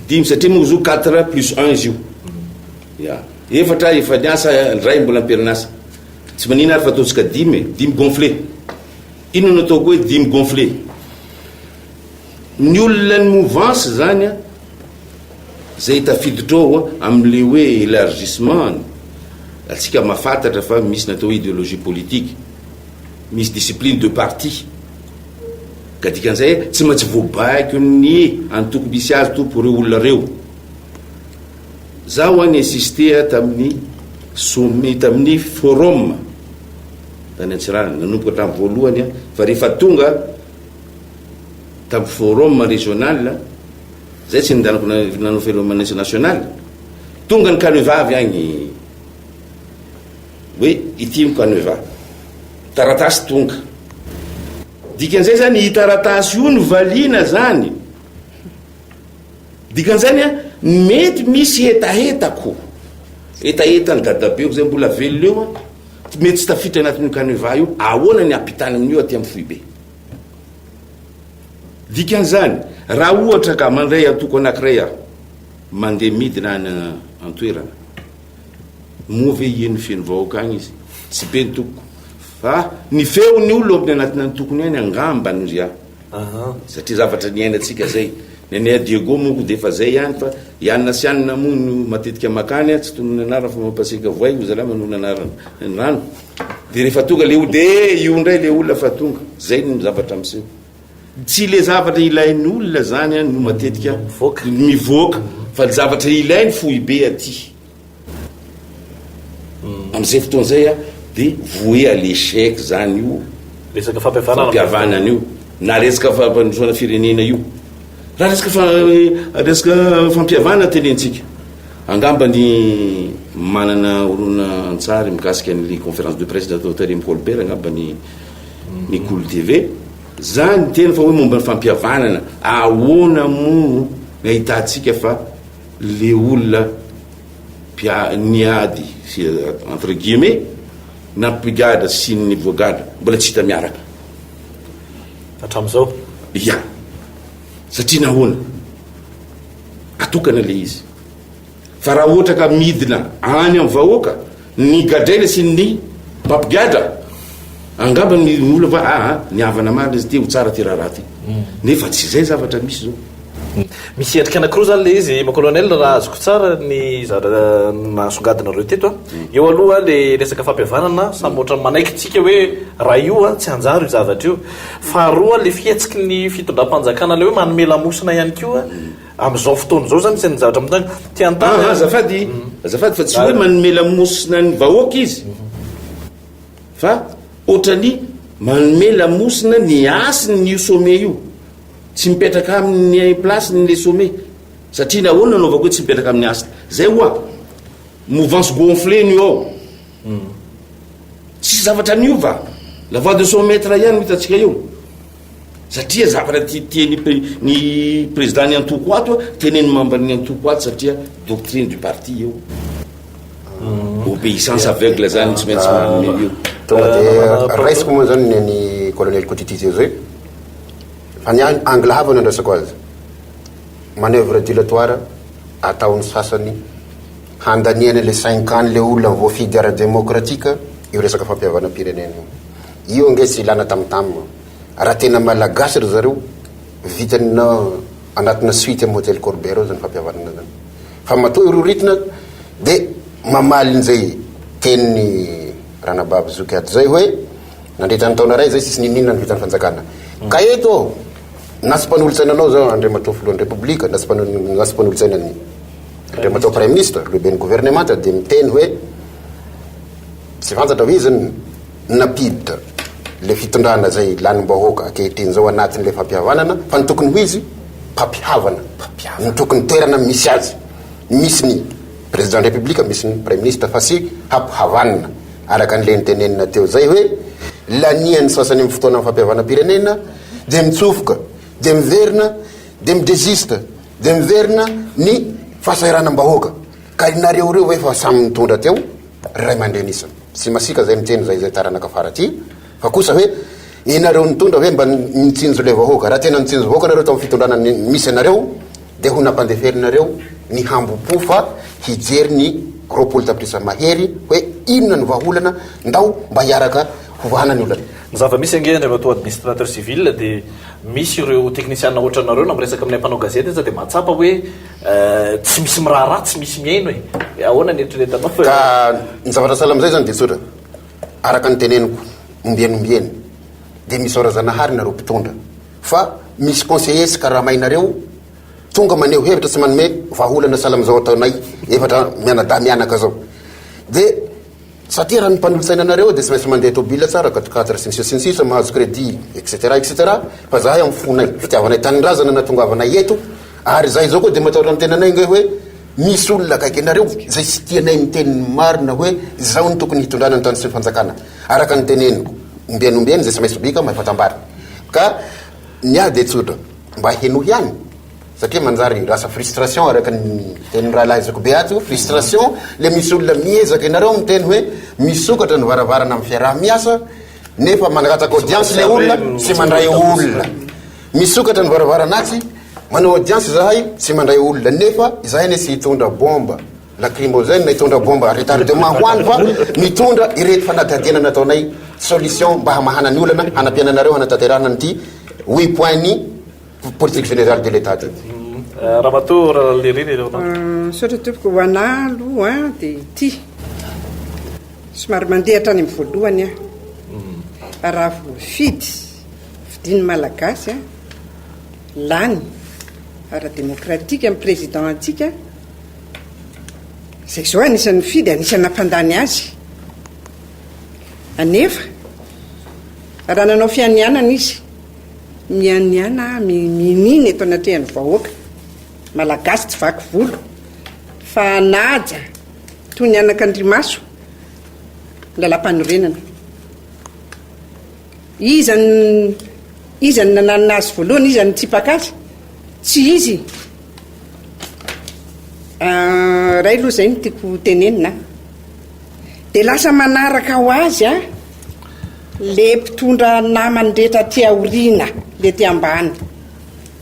Dimy satria moa izy io quatre plus un izy io. Ya. Efatra efa niasa, iray mbola am-perinasa. Tsy manina ary fa ataontsika dimy e, dimy gonflé. Inona no ataoko hoe dimy gonflé? Ny olona ny mouvance zany a, zay tafiditra ao amin'le hoe élargissement, atsika mahafantatra fa misy ny atao hoe idéologie politique, misy discipline de parti. Ka dikan'izay tsy maintsy voabaikon'ny antoko misy azy tompo ireo olona ireo. Zaho an ni-insister tamin'ny sommet tamin'ny forum tany Antsiranana nanomboka hatramin'ny voalohany aho fa rehefa tonga tamin'ny forum régional zay tsy nindanako nanao forum national tonga ny canevas avy agny hoe ity ny canevas taratasy tonga dikan'izay zany i taratasy io no valiana zany Dikan'izany an, mety misy hetahetako, hetahetan'i dadabeko izay mbola velona eo an, mety tsy tafiditra anatin'io canevas io, ahoana ny hampitana amin'io aty amin'ny foibe? Dikan'izany, raha ohatra ka mandray antoko anankiray aho, mandeha midina any an-toerana, moa ve hieno feno vahoaka agny izy? Tsy be ny tokoko, fa ny feon'ny olona ao amin'ny anatin'ny antokony any angamba no ry aho. Satria zavatra niainantsika zay. Ny an'i Diego moa dia efa zay ihany fa i Anna sy Anna moa no matetika makany, tsy tonony anarana fa mampasiaka voay hoy zalahy manonona anarana ny rano. Dia rehefa tonga le olona dia eh, io indray le olona fa tonga. Zay no zavatra miseho. Tsy le zavatra ilain'ny olona zany no matetika mivoaka fa ny zavatra ilainy foibe aty. Amin'izay fotoana izay a, dia voué à l'échec zany io Resaka fampihavanana. fampihavanana io, na resaka fampandrosoana firenena io. Raha resaka fa- resaka fampihavanana tenentsika, angamba ny manana horonan-tsary mikasika an'ilay conférence de presse natao tary amin'ny Colbert angamba ny ny Kolo TV, zany teny fa hoe momba ny fampihavanana, ahoana moa no ahitantsika fa le olona mpia niady sy entre guillemets nampigadra sy ny voagadra mbola tsy hita miaraka hatramin'izao. Ya, satria nahoana? Atokana le izy. Fa raha ohatra ka midina any amin'ny vahoaka ny gadraina sy ny mpampigadra, angamba ny olona fa aa ny havana marina izy ity ho tsara ty raharaha ty. Nefa tsy izay zavatra misy zao. Misy endrika anankiroa izany ilay izy mon colonel raha azoko tsara ny zavatra nasongadinareo teto a. Eo aloha ilay resaka fampihavanana, samy ohatran'ny manaiky tsika hoe raha io a tsy hanjary io zavatra io. Faharoa ilay fihetsiky ny fitondram-panjakana ilay hoe manome lamosina ihany koa amin'izao fotoana izao izany sy ny zavatra mitranga. Te hanontany Ah, azafady, azafady fa tsy hoe manome lamosina ny vahoaka izy fa ohatran'ny manome lamosina ny hasiny io sommet io. Tsy mipetraka amin'ny place-ny le sommet. Satria nahoana no anaovako hoe tsy mipetraka amin'ny hasina? Zay hoa, mouvance gonflée no ao. Tsisy zavatra niova. La voix de son maître ihany no hitantsika eo. Satria zavatra ti- tian'ny pre- ny président ny antoko ato, tenen'ny membre ny antoko ato satria doctrine du parti io. Obéissance aveugle zany tsy maintsy manome io. Tonga dia raisiko moa zany ny an'i colonel Kotity teo zay. Fa ny ahy angle hafa no andraisako azy. Manoeuvre dilatoire ataon'ny sasany handaniana le cinq ans le olona voafidy ara-demokratika io resaka fampihavanam-pirenena io. Io ange tsy ilana tam-tam. Raha tena malagasy ry zareo, vitany na anatina suite am hotel Colbert ao zany fampihavanana zany. Fa matoa ireo ritina de mamaly an'izay tenin'i ranabavy zoky ato zay hoe Nandritra ny taona iray izay tsisy n'inon'inona ny vitan'ny fanjakana. Ka eto aho, na tsy mpanolotsaina anao zaho Andriamatoa Filohan'ny Repoblika, na tsy na tsy mpanolotsaina ny Andriamatoa Praiminisitra, lehiben'ny governemanta dia miteny hoe tsy fantatra hoe iza no nampiditra le fitondrana izay lanim-bahoaka ankehitriny izao anatin'ilay fampihavanana fa ny tokony ho izy mpampihavana ny tokony toerana misy azy. Misy ny Président République, misy ny Praiminisitra fa tsy hampihavanina. Araka an'ilay notenenina teo izay hoe lanian'ny sasany amin'ny fotoanan'ny fampihavanam-pirenena dia mitsofoka, dia miverina, dia mi-desiste, dia miverina ny fahasahiranam-bahoaka. Ka nareo ireo ve efa samy nitondra teo ry ray aman-dreny isany? Tsy masiaka izay miteny izay izay taranaka fara aty fa kosa hoe ianareo nitondra ve mba nitsinjo ilay vahoaka? Raha tena nitsinjo vahoaka nareo tamin'ny fitondrana misy anareo dia ho nampandeferinareo ny hambom-po fa hijery ny. 20 tapitrisa mahery hoe inona ny vahaolana, ndao mba hiaraka hovahana ny olana. Ny zava-misy ange Andriamatoa Administrateur Civil dia misy ireo teknisiana ohatranareo na miresaka aminay mpanao gazety aza dia mahatsapa hoe tsy misy miraharaha, tsy misy mihaino e! Ahoana ny eritreretanao fa. Ka ny zavatra sahala amin'izay izany dia tsotra, araka ny teneniko ombieny ombieny dia misaora Zanahary nareo mpitondra fa misy conseillers karamainareo Tonga maneho hevitra sy manome vahaolana sahala amin'izao ataonay efatra mianadahy mianaka zao. Dia satria raha ny mpanolotsaina anareo dia tsy maintsy mandeha tôbila tsara, quatre quatre sy ny sisa sy ny sisa, mahazo crédit etc etc. Fa zahay amin'ny fonay, fitiavanay tanindrazana nahatongavanay eto, ary zahay zao koa dia matahotra ny tenanay ange hoe misy olona akaiky anareo izay tsy tianay miteny ny marina hoe izao no tokony hitondrana ny tany sy ny fanjakana. Araka ny teneniko, ombieny ombieny izay tsy maintsy bika mahay fatambary. Ka ny ahy dia tsotra. Mba henoy ihany satria manjary lasa frustration araka ny tenin'ny rahalahy zokibe ato, frustration le misy olona miezaka ianareo miteny hoe misokatra ny varavarana amin'ny fiaraha-miasa nefa mangataka audience le olona tsy mandray olona, misokatra ny varavarana atsy manao audience izahay tsy mandray olona nefa izahay anie tsy hitondra bombe lacrymogène na hitondra bombe à retardement ho any fa mitondra ireto fanadihadiana nataonay solution mba hamahana ny olana hanampiana anareo hanatanterahana an'ity huit points ny politique générale de l'Etat ity. Ramatoa Ralalirina ireo anao. Misaotra tompoko. Ho anà aloha dia ity. Somary mandeha hatrany amin'ny voalohany aho. Raha voafidy, fidian'ny Malagasy, lany ara-demokratika ny président antsika, Izay izao anisan'ny nifidy, anisan'ny nampandany azy. Anefa, raha nanao fianianana izy, mianiana, mihinina eto anatrehan'ny vahoaka malagasy tsy vaky volo, fa hanaja toy ny anakandrimaso ny lalàmpanorenana. Iza no iza no nananina azy voalohany, iza no nitsipaka azy? Tsy izy. Ray aloha izay no tiako tenenina a. Dia lasa manaraka ho azy a, le mpitondra namany rehetra aty aoriana, le aty ambany.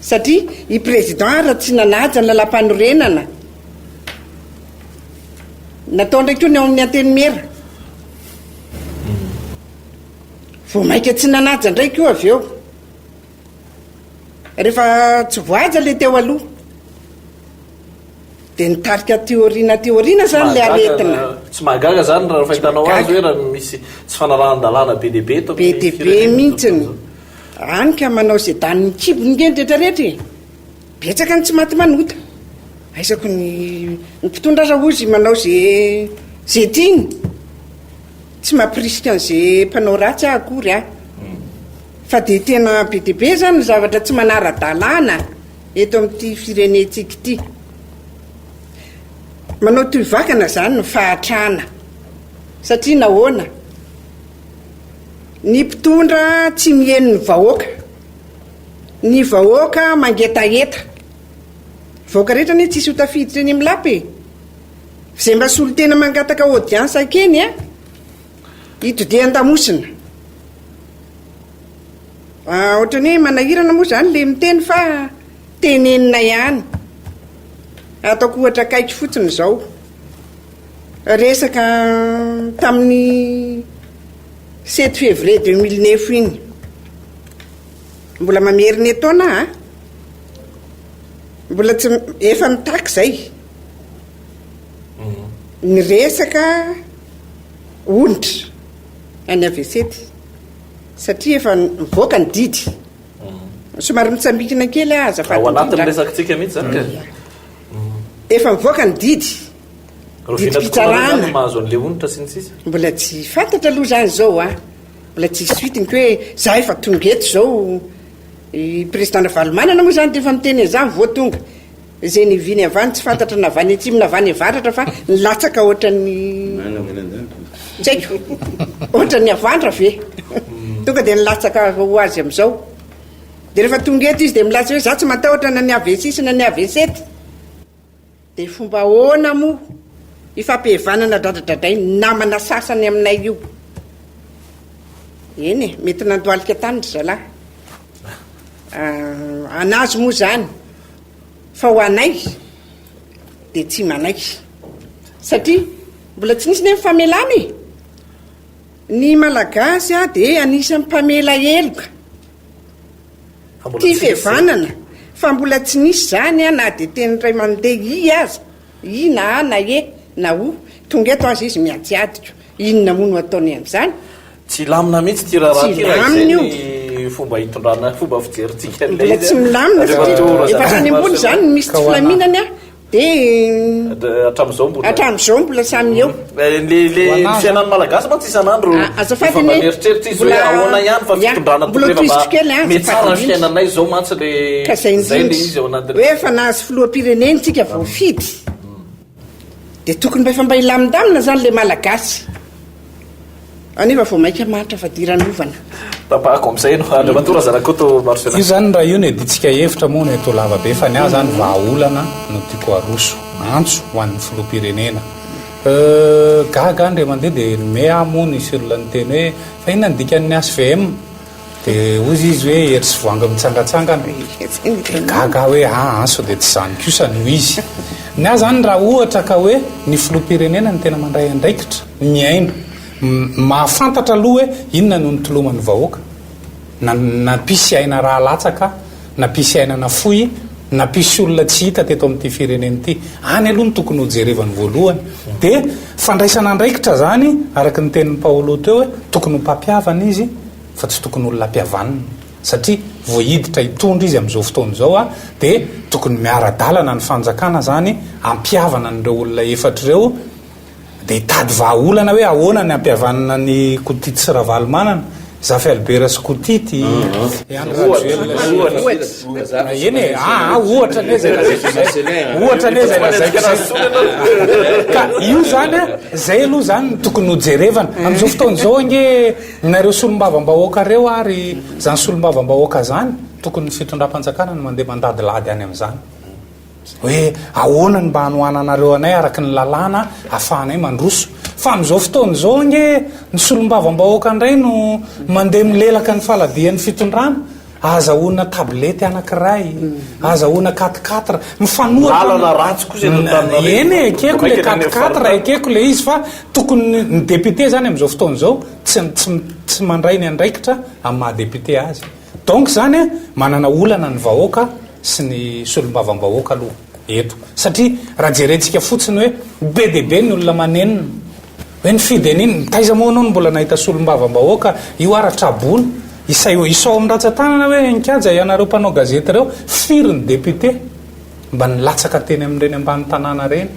Satria i président ary tsy nanaja ny lalàmpanorenana. Natao indray koa ny ao amin'ny antenimiera. Vao mainka tsy nanaja indray koa avy eo. Rehefa tsy voahaja le teo aloha dia nitarika aty aoriana aty aoriana zany le aretina. Tsy mahagaga zany raha fahitanao azy hoe raha misy tsy fanarahan-dalàna be dia be eto amin'ny Be dia be mihitsiny. Any ka manao izay danin'ny kibony nge ny rehetra rehetra e. Betsaka ny tsy maty manota. Aizako ny ny mpitondra aza hozy manao ze ze tiany. Tsy mampirisika an'ze mpanao ratsy aho akory aho. Fa dia tena be dia be izany ny zavatra tsy manara-dalàna eto amin'ity firenentsika ity. Manao toy vakana izany ny fahatrana. Satria nahoana? Ny mpitondra tsy miheno ny vahoaka. Ny vahoaka mangetaheta. Vahoaka rehetra anie tsisy ho tafiditra eny amin'ny lapa e. Izay mba solontena mangataka audience akeny a, hitodihan-damosina. Ohatran'ny hoe manahirana moa izany ilay miteny fa tenenina ihany. Ataoko ohatra akaiky fotsiny izao. Resaka tamin'ny sept février 2009 iny. Mbola mamerina etoana aho a. Mbola tsy, efa mitaky izay. Ny resaka onitra any AVC satria efa mivoaka ny didy. Somary mitsambikina kely aho azafady Ao anatin'ny indrindra. resakitsika mihitsy zany ka. Efa mivoaka ny didy. Rahoviana tokoa nareo Didim-pitsarana. zany mahazo an'le onitra sy ny sisa? Mbola tsy fantatra aloha zany zao a. Mbola tsy suite-ny ko hoe za efa tonga eto zao. I Président Ravalomanana moa zany dia efa miteny an'izany vao tonga. Izay niviany avy any tsy fantatra na avy any atsimo na avy any avaratra fa nilatsaka ohatran'ny tsy haiko ohatran'ny havandra ve tonga dia nilatsaka ho azy amin'izao dia rehefa tonga eto izy dia milaza hoe za tsy matahotra na ny AV6 na ny AV7 dia fomba ahoana moa ifampihavanana dradradradrain'ny namana sasany aminay io eny e mety nandohalika tany ry zalahy ah, anazy moa zany Fa ho anay dia tsy manaiky satria Mbola tsy nisy nefa famelana e! Ny Malagasy dia anisan'ny mpamela heloka. Tia fihavanana. Fa mbola tsy nisy izany na dia teny iray mandeha i aza, i na a na e na o. Tonga eto aza izy miadiadiko. Inona moa no ataony amin'izany? Tsy hilamina mihitsy ity raharaha ity raha izay io. ny fomba hitondrana, fomba fijerintsika an'ilay Mbola izy. tsy milamina satria Andriamatoa efa hatrany ambony izany no misy tsy filaminana dia Hatramin'izao mbola. Hatramin'izao mbola samy eo. Le le ny fiainan'ny Malagasy mantsy isan'andro Ah, azafady efa mba anie. mieritreritra izy hoe Mbola- ahoana ihany fa Ya, fitondrana mbola tokony efa tohiziko mba kely, ah, mety tsara ny azafady indrindra. fiainanay izao mantsy le Ka izay izay le indrindra. izy ao anatin'ny Hoe efa nahazo filoham-pirenena tsika voafidy. Dia tokony mba efa mba hilamindamina izany le Malagasy. Anefa vao mainka mahantra fadiranovana. Tapahako amin'izay no Andriamatoa Razanakoto Marcelin. Io zany raha io no iadintsika hevitra moa no eto lava be fa ny ahy zany vahaolana no tiako aroso, antso ho an'ny filoham-pirenena. Euh, gaga aho ndray mandeha dia nome aho moa nisy olona niteny hoe fa inona ny dikan'ny HVM? Dia hozy izy hoe hery sy voangy mitsangatsangana. Dia gaga aho hoe aa sao dia tsy izany kosa no izy. Ny ahy izany raha ohatra ka hoe ny filoham-pirenena no tena mandray andraikitra, mihaino, mahafantatra aloha hoe inona no nitoloman'ny vahoaka, na nampisy aina rà latsaka, nampisy aina nafoy, nampisy olona tsy hita teto amin'ity firenena ity. Any aloha no tokony hojerevany voalohany. Dia fandraisana andraikitra izany, araka ny tenin'i Paolo teo hoe tokony ho mpampihavana izy, fa tsy tokony olona ampihavanina satria vao hiditra hitondra izy amin'izao fotoana izao a dia tokony miara-dalana ny fanjakana zany hampihavana an'ireo olona efatra ireo dia hitady vahaolana hoe ahoana ny hampihavanana ny Kotity sy Ravalomanana, Zafy Albert sy Kotity, i Andry Rajoelina sy eny e, aa ohatra anie izay lazaiko izay, ohatra anie izay lazaiko izay, ka io zany a, zay aloha zany no tokony hojerevana, amin'izao fotoana izao ange Nareo solombavambahoaka reo ary zany solombavambahoaka zany tokony ny fitondrampanjakana no mandeha mandadilady any amzany hoe ahoana ny mba hanohananareo anay araky ny lalàna afahanay mandroso fa amzao fotoana izao ange ny solombavambahoaka ndray no mandeha milelaka ny faladian'ny fitondrana Azahoana tablette anakiray, azahoana quatre quatre, mifanohitra Lalana ratsy kosa eto Antananarivo. Eny e, ekeko Vao le mainka quatre ny any quatre, faritany. ekeko le izy fa tokony ny député zany amin'izao fotoana izao tsy tsy tsy mandray ny andraikitra amin'ny maha député azy. Donc zany a, manana olana ny vahoaka sy ny solombavambahoaka aloha eto. Satria raha jerentsika fotsiny hoe be dia be ny olona manenina hoe nifidy an'iny, taiza moa ianao no mbola nahita solombavambahoaka io ara traboina Isay isao amin'ny ratsan-tanana hoe Nkaja ianareo mpanao gazety ireo, firy ny député mba nilatsaka teny amin'ireny ambany tanàna ireny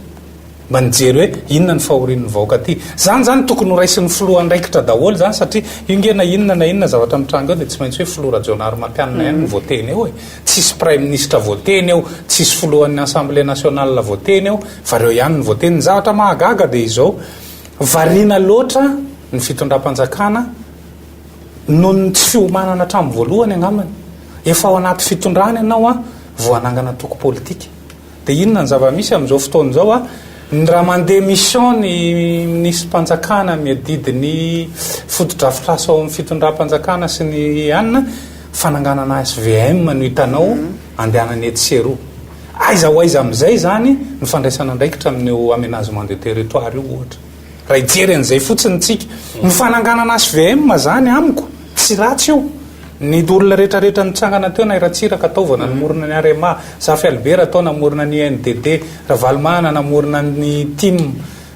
mba nijery hoe inona ny fahorian'ny vahoaka aty. Izany izany tokony ho raisin'ny filoha andraikitra daholo izany satria io nge na inona na inona zavatra mitranga eo dia tsy maintsy hoe filoha Rajaonarimampianina ihany no voateny eo e. Tsisy praiminisitra voateny eo, tsisy filohan'ny assemblée nationale voateny eo fa ireo ihany no voateny. Ny zavatra mahagaga dia izao, variana loatra ny fitondram-panjakana, Noho ny tsy fiomanana hatramin'ny voalohany angambany. Efa ao anaty fitondrana ianao an, vao hanangana antoko politika. Dia inona ny zava-misy amin'izao fotoana izao an? Ny raha mandeha mission ny minisitrim-panjakana miadidy ny fotodrafitrasa ao amin'ny fitondram-panjakana sy ny anona, fananganana HVM no hitanao andehanany etsy sy eroa. Aiza ho aiza amin'izay izany ny fandraisana andraikitra amin'io aménagement de territoire io ohatra? Raha hijery an'izay fotsiny tsika. Ny fananganana HVM zany amiko tsy ratsy io. Ny olona rehetra rehetra nitsangana teo na i Ratsiraka tao vao nanomorona ny Arema, Zafy Albert tao namorona ny INDD, Ravalomanana namorona ny tim,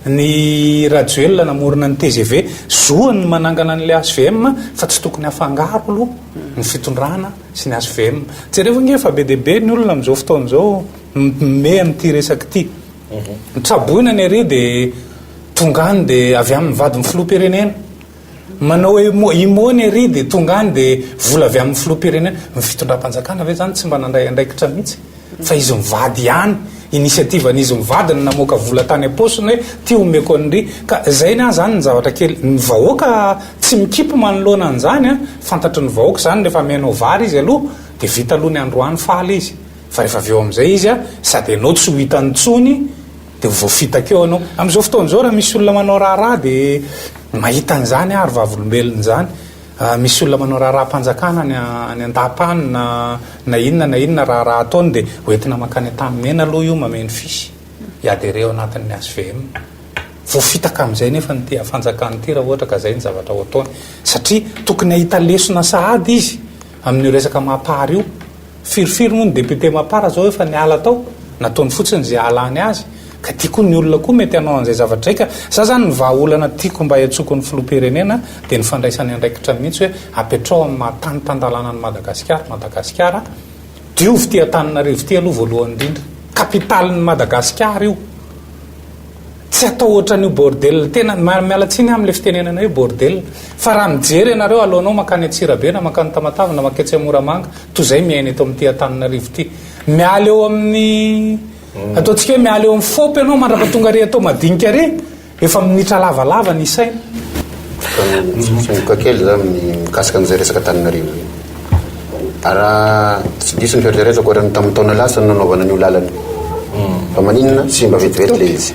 ny Rajoelina namorona ny tgv. Zoany ny manangana an'ilay HVM fa tsy tokony hafangaro aloha ny fitondrana sy ny HVM. Jerevo ange fa be dia be ny olona amin'izao fotoana izao mimehy amin'ity resaka ity. Ny traboina ny ery dia tonga any dia avy amin'ny vadin'ny filoham-pirenena. Manao imo ny ery dia tonga any dia vola avy amin'ny filoham-pirenena. Ny fitondram-panjakana ve izany tsy mba nandray andraikitra mihitsy fa izy mivady ihany, initiative an'izy mivady no namoaka vola tany am-paosiny hoe ty omeko an'ry. Ka izay ny ahy izany ny zavatra kely. Ny vahoaka tsy mikipy manoloana an'izany an, fantatry ny vahoaka izany rehefa amenao vary izy aloha dia vita aloha ny androany faly izy. Fa rehefa avy eo amin'izay izy a, sady ianao tsy ho hitany intsony dia ho voafitaka eo ianao. Amin'izao fotoana izao raha misy olona manao raharaha dia mahita an'izany aho ary vavolombelon'izany. Misy olona manao raharaham-panjakana any any an-dapa any na na inona na inona raharaha ataony dia hoentina mankany Antanimena aloha io mameno fisy hi-adherer ao anatin'ny HVM. Voafitaka amin'izay nefa ity fanjakana ity raha ohatra ka izay ny zavatra ho ataony. Satria tokony hahita lesona sahady izy amin'io resaka Mapar io. Firifiry moa ny député Mapar zao efa niala tao, nataony fotsiny izay hahalany azy. Ka ty koa ny olona koa mety hanao an'izay zavatra izay ka. Za zany ny vahaolana tiako mba hiantsoako ny filoham-pirenena dia ny fandraisany andraikitra mihitsy hoe apetrao amin'ny maha tany tan-dalàna an'i Madagasikara, Madagasikara, diovy ity Antananarivo ity aloha voalohany indrindra. Capitale-n'i Madagasikara io. Tsy atao ohatran'io bordel tena, miala tsiny aho amin'ilay fitenenana hoe bordel, fa raha mijery ianareo alohanao mankany Antsirabe na mankany Tamatave na manketsy Moramanga, toy izay miaina eto amin'ity Antananarivo ity. Miala eo amin'ny, ataontsika hoe miala eo amin'ny fop ianao mandrapatonga ary atao madinika ary, efa minitra lavalava ny isaina. Tsongoka kely za amin'ny mikasika an'izay resaka Antananarivo izay. Raha tsy diso ny fieritreretako ohatran'ny tamin'ny taona lasa no nanaovana an'io lalana io. Fa maninona? Simba vetivety ilay izy.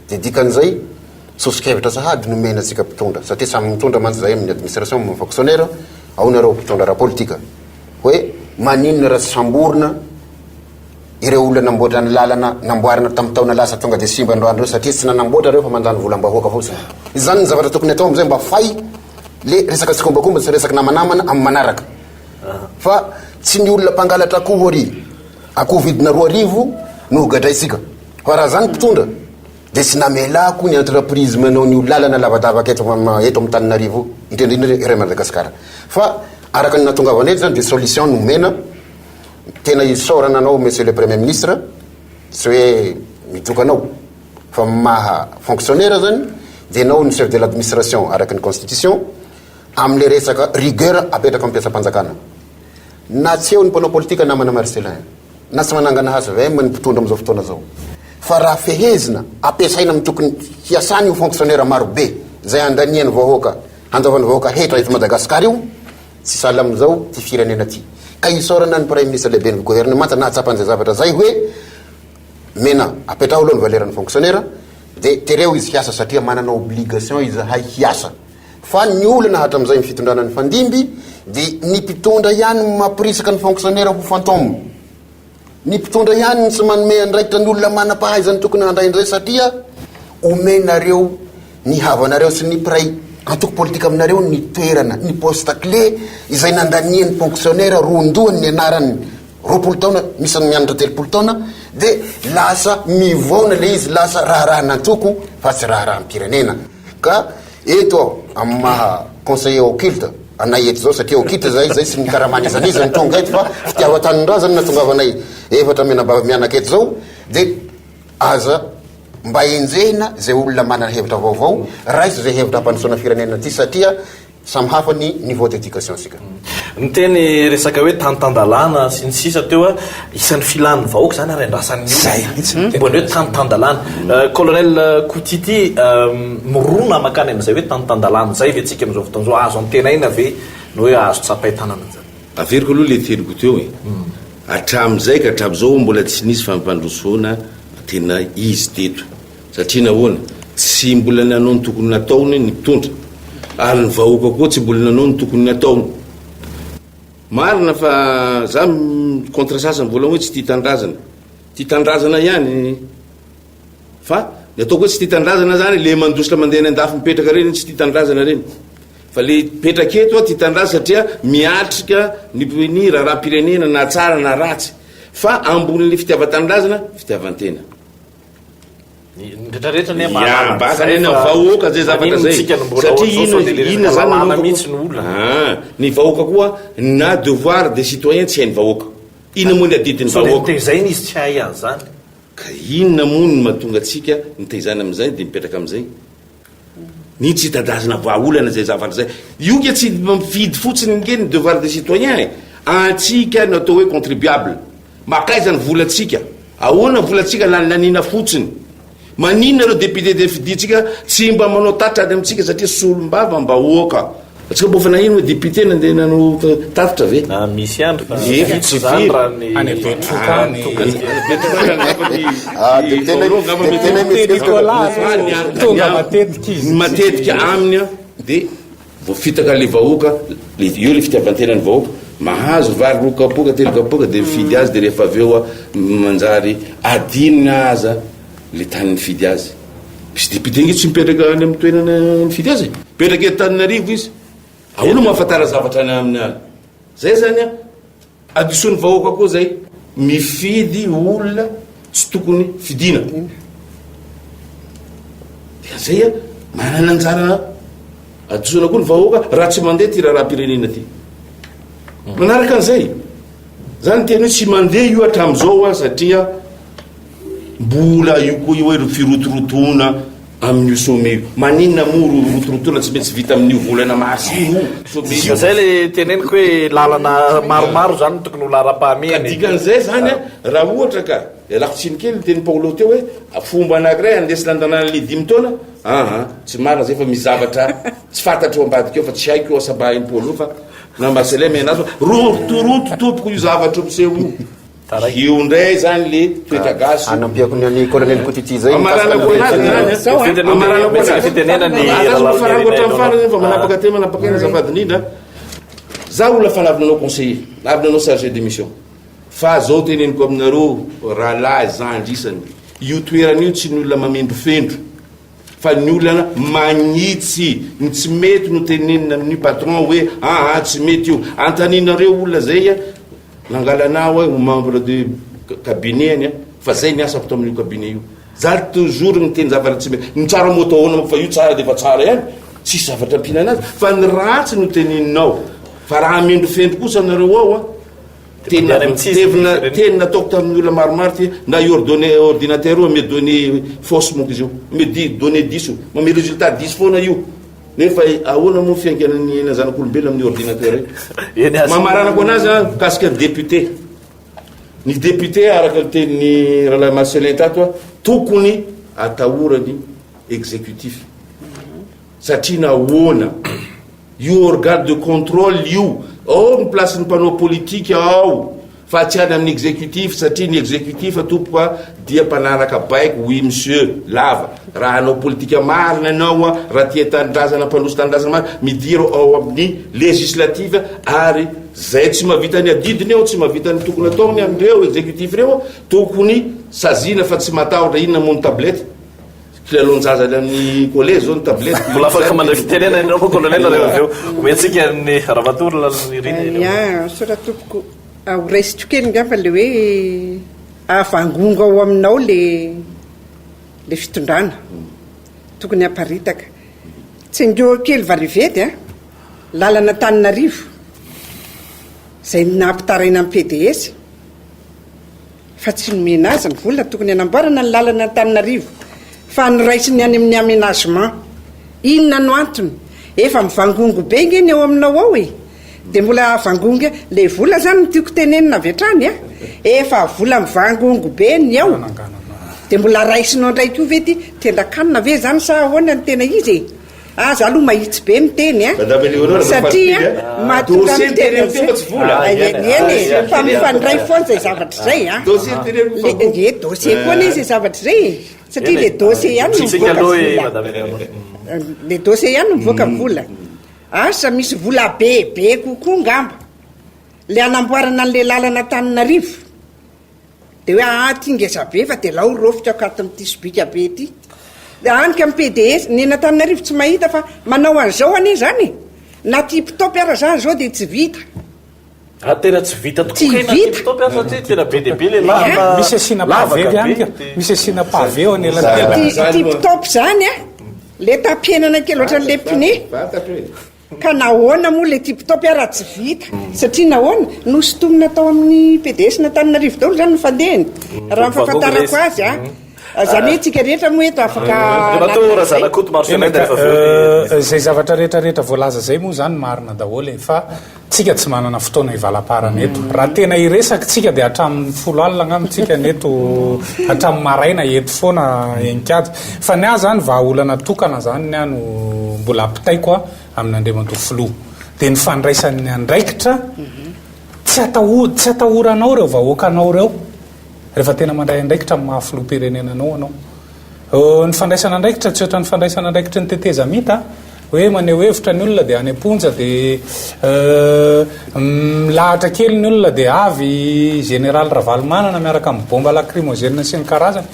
Dia dikan'izay, soso-kevitra sahady nomena antsika mpitondra, satria samy mitondra mantsy izahay amin'ny administration, amin'ny fonctionnaire, ao nareo mpitondra ara-politika, hoe maninona raha tsy samborina ireo olona namboatra ny lalana namboarina tamin'ny taona lasa tonga dia simba androany ireo satria tsy nanamboatra ireo fa mandany volam-bahoaka fotsiny. Izany ny zavatra tokony atao amin'izay mba fay le resaka tsikombakomba sy resaka namanamana amin'ny manaraka. Fa tsy ny olona mpangalatra akoho ary akoho vidina 2000 no ho gadraintsika. Fa raha zany mpitondra dia tsy namelako ny entreprise manao ny lalana lavadavaka eto eto amin'ny Tananarivo indrindra indrindra eran'i Madagasikara. Fa araka ny nahatongavana eto zany dia solution nomena Tena isaorana anao Monsieur le Premier Ministre, tsy hoe midoka anao fa maha fonctionnaire zany dia ianao no chef de l'administration araka ny constitution amin'le resaka rigueur apetraka amin'ny mpiasam-panjakana. Na tsy eo ny mpanao politika namana Marcellin, na tsy manangana hvm ny mpitondra amin'izao fotoana izao fa raha fehezina, ampiasaina amin'ny tokony hiasany io fonctionnaire marobe izay andanian'ny vahoaka, handoavan'ny vahoaka hetra eto Madagasikara io, Tsy sahala amin'izao ty firenena ty. Ka isaorana ny Praiminisitra lehiben'ny governemanta nahatsapa an'izay zavatra zay hoe mena apetraho aloha ny valeur-n'ny fonctionnaire de tereo izy hiasa satria manana obligation izahay hiasa. Fa ny olana hatramin'izay ny fitondrana nifandimby de ny mpitondra ihany no mampirisika ny fonctionnaire ho fantôme. Ny mpitondra ihany no tsy manome andraikitra ny olona manam-pahaizana tokony handray an'izay satria omenareo ny havanareo sy ny mpiray antoko politika aminareo ny toerana, ny poste clé izay nandanian'ny fonctionnaire roandohany ny anarany 20 taona, misy ny mianatra 30 taona dia lasa mivaona ilay izy, lasa raharahan'antoko fa tsy raharaham-pirenena. Ka eto aho amin'ny maha conseiller occulte anay eto izao satria occulte zahay, zay tsy mikarama an'iza n'iza ny tonga eto fa fitiavan-tanindrazana no nahatongavanay efatra mianabavy mianaka eto izao dia aza mba enjehina izay olona manana hevitra vaovao, raiso izay hevitra hampandrosoana firenena ity satria Samy hafa ny niveau d'éducation tsika. Niteny resaka hoe tany tan-dalàna sy ny sisa teo a, isan'ny filan'ny vahoaka izany ary andrasan'ny olona momba ny hoe tany tan-dalàna. Colonel Coutiti, mirona mankany amin'izay hoe tany tan-dalàna izay ve tsika amin'izao fotoana izao? Azo antenaina ve ny hoe azo tsapain-tanana izany? Averiko aloha ilay teniko teo e. Hatramin'izay ka hatramin'izao mbola tsy nisy fampandrosoana tena izy teto. Satria nahoana? Tsy mbola nanao ny tokony nataony ny mpitondra, ary ny vahoaka koa tsy mbola nanao ny tokony nataony. Marina fa za contre sasany voalohany hoe tsy tia tanindrazana. Tia tanindrazana ihany fa ny ataoko hoe tsy tia tanindrazana zany le mandositra mandeha any andafy mipetraka reny tsy tia tanindrazana reny. Fa le mipetraka eto tia tanindrazana satria miatrika ny ny raharaham-pirenena na tsara na ratsy. Fa ambonin'le fitiavan-tanindrazana, fitiavan-tena. Ny rehetra rehetra anie Ya, mahalala mba an'izay ny fa vahoaka zay zavatra maninona zay. tsika no mbola Satria ohatr'izao ino sao dia le inona resaka zany lalàna nanaovako mihitsy no olana. Ah, ny vahoaka koa na devoir des citoyens tsy hain'ny vahoaka. Inona moa ny adidin'ny Sao dia vahoaka? nitezaina izy tsy hahay an'izany. Ka inona moa no mahatonga antsika nitaizana amin'izay dia mipetraka amin'izay? Ny tsy hitadazana vahaolana izay zavatra izay. Io nge tsy mifidy fotsiny nge ny devoir des citoyens e. Antsika no atao hoe contribuable. Makaiza ny volantsika? Ahoana ny volantsika lanilaniana fotsiny? Maninona ireo député de fidintsika tsy mba manao tatitra any amintsika satria solombavam-bahoaka. Antsika mba efa naheno hoe député nandeha nanao tatitra ve? Na misy ihany fa Efa vitsy tsy izany firy. raha ny Any Betroka any. Any Betroka any angamba ny Ah, député Paolo angamba mety député Député Nicolas Fa ny an- tonga ny am- matetika izy. Ny matetika aminy an, dia voafitaka le vahoaka, le eo le fitiavan-tenan'ny vahoaka, mahazo vary roa kapoaka, telo kapoaka dia mifidy azy dia rehefa avy eo an, manjary adinony aza le tany nifidy azy. Misy député nge tsy mipetraka any amin'ny toerana nifidy azy e. Mipetraka eto Antananarivo izy. Ahoana no mahafantara zavatra any aminy any? Zay zany an, adisoan'ny vahoaka koa zay, mifidy olona tsy tokony fidiana. Dia zay an, manana anjara adisoana koa ny vahoaka raha tsy mandeha ty raharaham-pirenena ty. Manaraka an'izay, zany teny hoe tsy mandeha io hatramin'izao an satria Mbola io koa io hoe firotorotoana amin'io sommet io. Maninona moa ro rotorotoana tsy maintsy vita amin'io volana mars io io sommet io? Zay le teneniko hoe lalana maromaro zany no tokony ho laharam-pahamehana e. Ka dikan'izay zany an, raha ohatra ka, ialako tsiny kely ny tenin'i Paolo teo hoe fomba anankiray andesina an-tanàna le dimy taona, aa tsy marina zay fa misy zavatra tsy fantatro ao ambadika ao fa tsy haiko io asa mba hain'i Paolo fa na Marcellin mihaino azy fa rotoroto tompoko io zavatra miseho io. Io ndray zany le toetra gasy. Anampiako ny an'i Colonel Kotity zay. Amaranako anazy zany an. Amaranako anazy. Aza farango hatramin'ny farany fa manapaka tena manapaka aina azafady indrindra. Za olona fa avy nanao conseiller, avy nanao chargé de mission. Fa zao teneniko aminareo rahalahy zandry isany, io toerana io tsy ny olona mamendrofendro fa ny olona magnitsy ny tsy mety no tenenina amin'io patron hoe aa tsy mety io. Antaninareo olona zay Nangalana aho ho membre de cabinet any fa zay ny asako tamin'io cabinet io. Za toujours miteny zavatra tsy mety. Ny tsara moa atao ahoana moa fa io tsara dia efa tsara ihany. Tsisy zavatra ampiana anazy fa ny ratsy no teneninao. Fa raha hamendrofendro kosa nareo ao an, teny tevina teny nataoko tamin'ny olona maromaro ty na io ordonne ordinateur io ame données fausse manko izy io. Ame données diso, mame résultat diso foana io. Nefa ahoana moa fiankinan'ny aina zanak'olombelona amin'ny ordinateur io? Eny aza. Mamaranako anazy an, mikasika ny député. Ny député araka ny tenin'ny rahalahy Marcellin tato an, tokony atahorany exécutif. Satria nahoana? Io organe de contrôle io, ao ny place-n'ny mpanao politika ao. Fa tsy any amin'ny executif satria ny executif tompoko a dia mpanaraka baiko oui monsieur lava raha hanao politika marina ianao a raha tia tanindrazana mpandroso tanindrazana marina midira ao amin'ny législative ary zay tsy mahavita ny adidiny ao tsy mahavita ny tokony ataony amin'ireo executif ireo tokony saziana fa tsy matahotra inona moa ny tablette Kilalaon-jaza any amin'ny collège zao ny tablette. Mbola afaka mandray fitenenana ianao moa colonel rehefa avy eo. Omentsika ny Ramatoa Lalonirina eny. Ya, misaotra tompoko. Ho raisiko kely angamba le hoe avangongo ao aminao le le fitondrana. Tokony haparitaka. Tsengeho kely varivedy a. Lalana Antananarivo izay nampitaraina ny PDS. fa tsy nomena azy ny vola tokony hanamboarana ny lalana Antananarivo fa noraisiny any amin'ny aménagement. Inona no antony? Efa mivangongo be nge ny ao aminao ao e! Dia mbola avangongo le vola zany no tiako tenenina avy hatrany a! Efa vola mivangongo be ny ao dia mbola raisinao indray koa ve ity? Tendan-kanina ve zany sa ahoana no tena izy e? Aza aloha mahitsy be miteny a! Madame Eleonore Satria mahatonga Dossier miteny teneniko teo fa tsy vola. Eny eny e, fa mifandray foana izay zavatra izay a. Dossier teneniko fa Le ye dossier koa anie izay zavatra izay e. Satria le dossier ihany no Tsika mivoaka aloha e vola. Madame Eleonore. Le dossier ihany no mivoaka vola. Asa misy vola be be kokoa ngamba. Le hanamboarana an'le lalana Antananarivo. Dia hoe aa ty ngeza be fa dia lao rofika ako ato amin'ity sobika be ity. Dia any ka ny PDS, ny eny Antananarivo tsy mahita fa manao an'izao anie izany e! Na tip top ara izany izao dia tsy vita. Ah tena tsy vita tokoa Tsy kay na vita. tip top ara satria tena be dia be le lava. Misy asiana lavaka pavé be ve any ka? dia- Misy asiana pavé ao anelanelany. Ty tip top izany a, le tapenana kely ohatran'le pneu. Fantatro e. Ka nahoana moa le tip top ara tsy vita? Satria nahoana? Nosintomina tao amin'ny PDS n'Antananarivo daholo izany ny fandehany. Raha ny fahafantarako azy a. Izany hoe tsika rehetra moa eto afaka Andriamatoa Razanakoto Marcellin dia rehefa avy eo ny. Izay zavatra rehetra rehetra voalaza izay moa izany marina daholo e. Fa tsika tsy manana fotoana hivalaparana eto. Raha tena hiresaka tsika dia hatramin'ny folo alina angamba tsika ny eto, hatramin'ny maraina eto foana Enikajy. Fa ny ahy izany vahaolana tokana izany ny ahy no mbola ampitaiko amin'Andriamatoa Filoha. Dia ny fandraisany ny andraikitra, tsy ataho, tsy atahoranao ireo vahoakanao ireo rehefa tena mandray andraikitra amin'ny maha filoham-pirenena anao ianao. Ny fandraisana andraikitra tsy ohatran'ny fandraisana andraikitry ny tetezamita hoe maneho hevitra ny olona dia any am-ponja dia milahatra kely ny olona dia avy Général Ravalomanana miaraka amin'ny bomba lacrymogène sy ny karazany.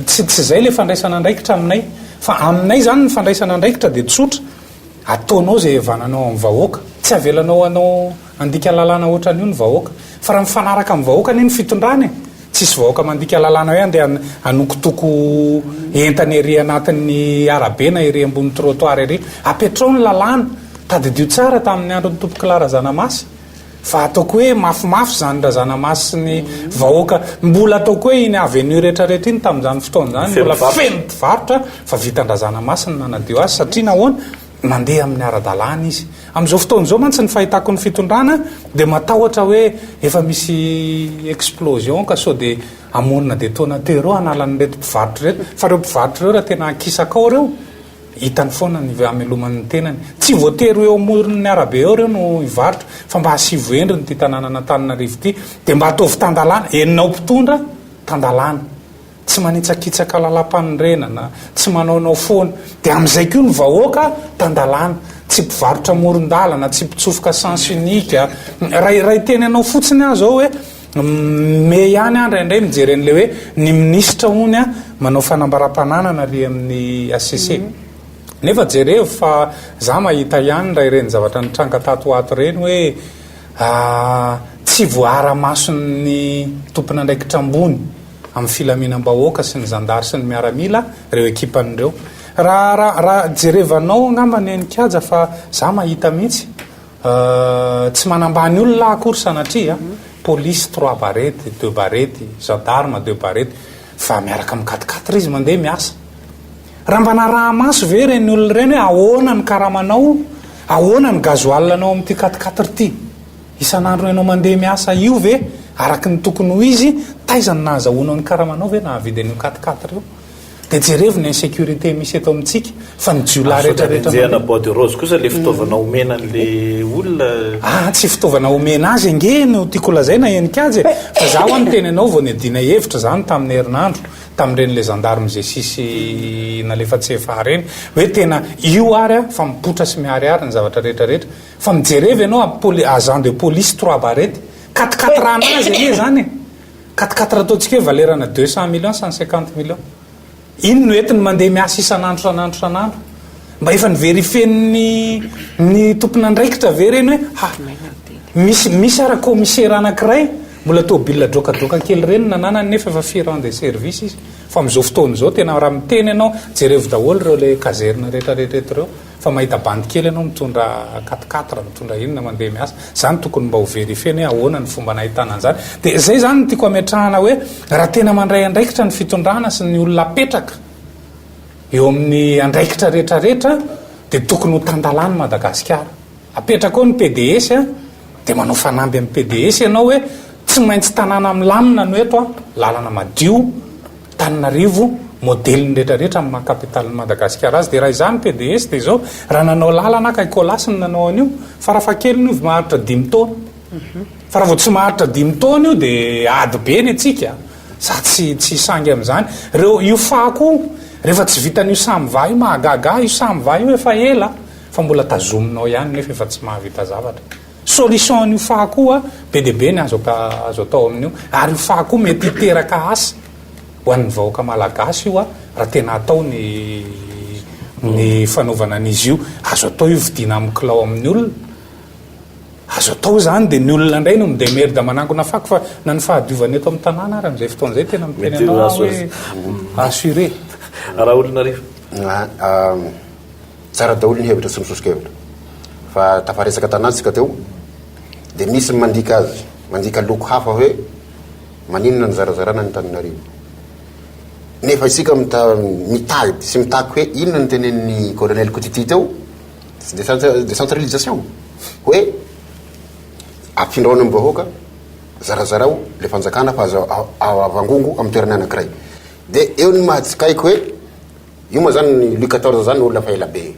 Tsy tsy izay ilay fandraisana andraikitra aminay. Fa aminay izany ny fandraisana andraikitra dia tsotra, ataonao izay hihavananao amin'ny vahoaka. Tsy avelanao hanao handika lalàna ohatran'io ny vahoaka. Fa raha mifanaraka amin'ny vahoaka anie ny fitondrana e! Tsisy vahoaka mandika lalàna hoe andeha hanokotoko entana ery anatin'ny arabe na ery ambony trottoir ery. Apetrao ny lalàna. Tadidio tsara tamin'ny andron'ny Tompokolahy Razanamasy fa ataoko hoe mafimafy izany Razanamasy sy ny vahoaka. Mbola ataoko hoe iny avenue rehetrarehetra iny tamin'izany fotoana izany mbola feno mpivarotra fa vitan-dRazanamasy ny nanadio azy satria nahoana? Mandeha amin'ny ara-dalàna izy. Amin'izao fotoana izao mantsy ny fahitako ny fitondrana dia matahotra hoe efa misy explosion ka sao dia hamorona detonateur eo hanala an'ireto mpivarotra ireto. Fa ireo mpivarotra ireo raha tena ankisaka ao ireo, hitany foana ny hamelomany ny tenany. Tsy voatery ho eo amoron'ny arabe eo ireo no hivarotra fa mba asivo endriny ity tanànan'Antananarivo ity. Dia mba ataovy tan-dalàna. Enao mpitondra, tan-dalàna. Tsy manitsakitsaka lalam-panorenana, tsy manaonao foana. Dia amin'izay koa ny vahoaka tan-dalàna. Tsy mpivarotra amoron-dalana, tsy mpitsofoka sens unique. Raha raha hiteny anao fotsiny aho izao hoe me ihany aho indraindray mijery an'ilay hoe ny minisitra hono manao fanambaram-pananana ary amin'ny HCC. Nefa jerevo fa za mahita ihany raha ireny zavatra nitranga tato ho ato ireny hoe tsy voaara-mason'ny tompon'andraikitra ambony. amin'ny filaminam-bahoaka sy ny zandary sy ny miaramila ireo ekipany ireo. Raha raha raha jerevanao angamba ny an'i Kaja fa za mahita mihitsy tsy manambany olona aho akory sanatria a, police trois barrettes, deux barrettes, gendarme deux barrettes fa miaraka amin'ny quatre quatre izy mandeha miasa. Raha mba naraha-maso ve ireny olona ireny hoe ahoana ny karamanao, ahoana ny gasoil anao amin'ity quatre quatre ity? Isan'andro ianao mandeha miasa io ve araka ny tokony ho izy, taiza no nahazahoanao ny karamanao ve nahavidy an'io quatre quatre io? Dia jerevo ny insécurité misy eto amintsika fa ny jiolahy Ary sao rehetra dia rehetra nenjehana mandeha. bois de rose kosa ilay fitaovana omena an'ilay olona. Ah, tsy fitaovana omena azy ange no tiako lazaina Henikajy e! Fa za hoa niteny anao vao niadiana hevitra zany tamin'ny herinandro tamin'ireny le gendarme zay sisy nalefa CFA ireny hoe tena io ary a fa mipoitra sy miharihary ny zavatra rehetra rehetra Fa mijereva ianao a poli agent de police trois barrettes quatre quatre anazy anie zany e! Quatre quatre ataontsika hoe valeur-na 200 millions 150 millions iny no entiny mandeha miasa isan'andro isan'andro isan'andro mba efa ni-verifier-n'ny ny tompon'andraikitra ve ireny hoe ha misy misy ara commissaire anankiray mbola tôbila drokadoka kely ireny no nananany nefa efa fier de service izy fa amin'izao fotoana izao tena raha miteny ianao jerevo daholo ireo le caserne rehetra rehetra eto ireo Fa mahita bandy kely ianao mitondra quatre quatre, mitondra inona mandeha miasa. Zany tokony mba ho verifier-na hoe ahoana ny fomba nahitana an'izany. Dia izay izany no tiako hametrahana hoe raha tena mandray andraikitra ny fitondrana sy ny olona apetraka eo amin'ny andraikitra rehetra rehetra dia tokony ho tan-dalàna Madagasikara. Apetraka ao ny pds a, dia manao fanamby amin'ny pds ianao hoe tsy maintsy tanàna milamina no eto a, lalana madio, Antananarivo, modelin'ny rehetra rehetra amin'ny maha capitalin'i Madagasikara azy. Dia raha izaho no pds dia izao, raha nanao lalana aho ka i Colas no nanao an'io, farafahakeliny io maharitra dimy taona. Fa raha vao tsy maharitra dimy taona io dia ady be ny antsika. Za tsy tsy hisangy amin'izany. Ireo io fako io, rehefa tsy vitan'io Samva io, mahagaga ahy io Samva io efa ela fa mbola tazominao ihany nefa efa tsy mahavita zavatra. Solution an'io fako io a, be dia be ny azo azo atao amin'io. Ary io fako io mety hiteraka asa ho an'ny vahoaka malagasy io a, raha tena atao ny ny fanaovana an'izy io. Azo atao io vidiana amin'ny kilao amin'ny olona. Azo atao izany dia ny olona indray no mi-demerde manangona fako fa na ny fahadiovana eto amin'ny tanàna ary amin'izay fotoana izay tena miteny Mety ho anao aho azo hoe assuré. Raolonarivo. Tsara daholo ny hevitra sy ny soso-kevitra. Fa tafaresaka tanantsika teo dia misy ny mandika azy, mandika loko hafa hoe maninona ny zarazarana ny Antananarivo. Nefa isika mitady sy mitaky hoe inona ny tenenin'ny colonel Kotity teo, décentralisation, hoe afindrao any amin'ny vahoaka, zarazarao le fanjakana fa aza avangongo amin'ny toerana anankiray. Dia eo ny mahatsikaiky hoe Io moa zany Louis quatorze zany olona efa ela be.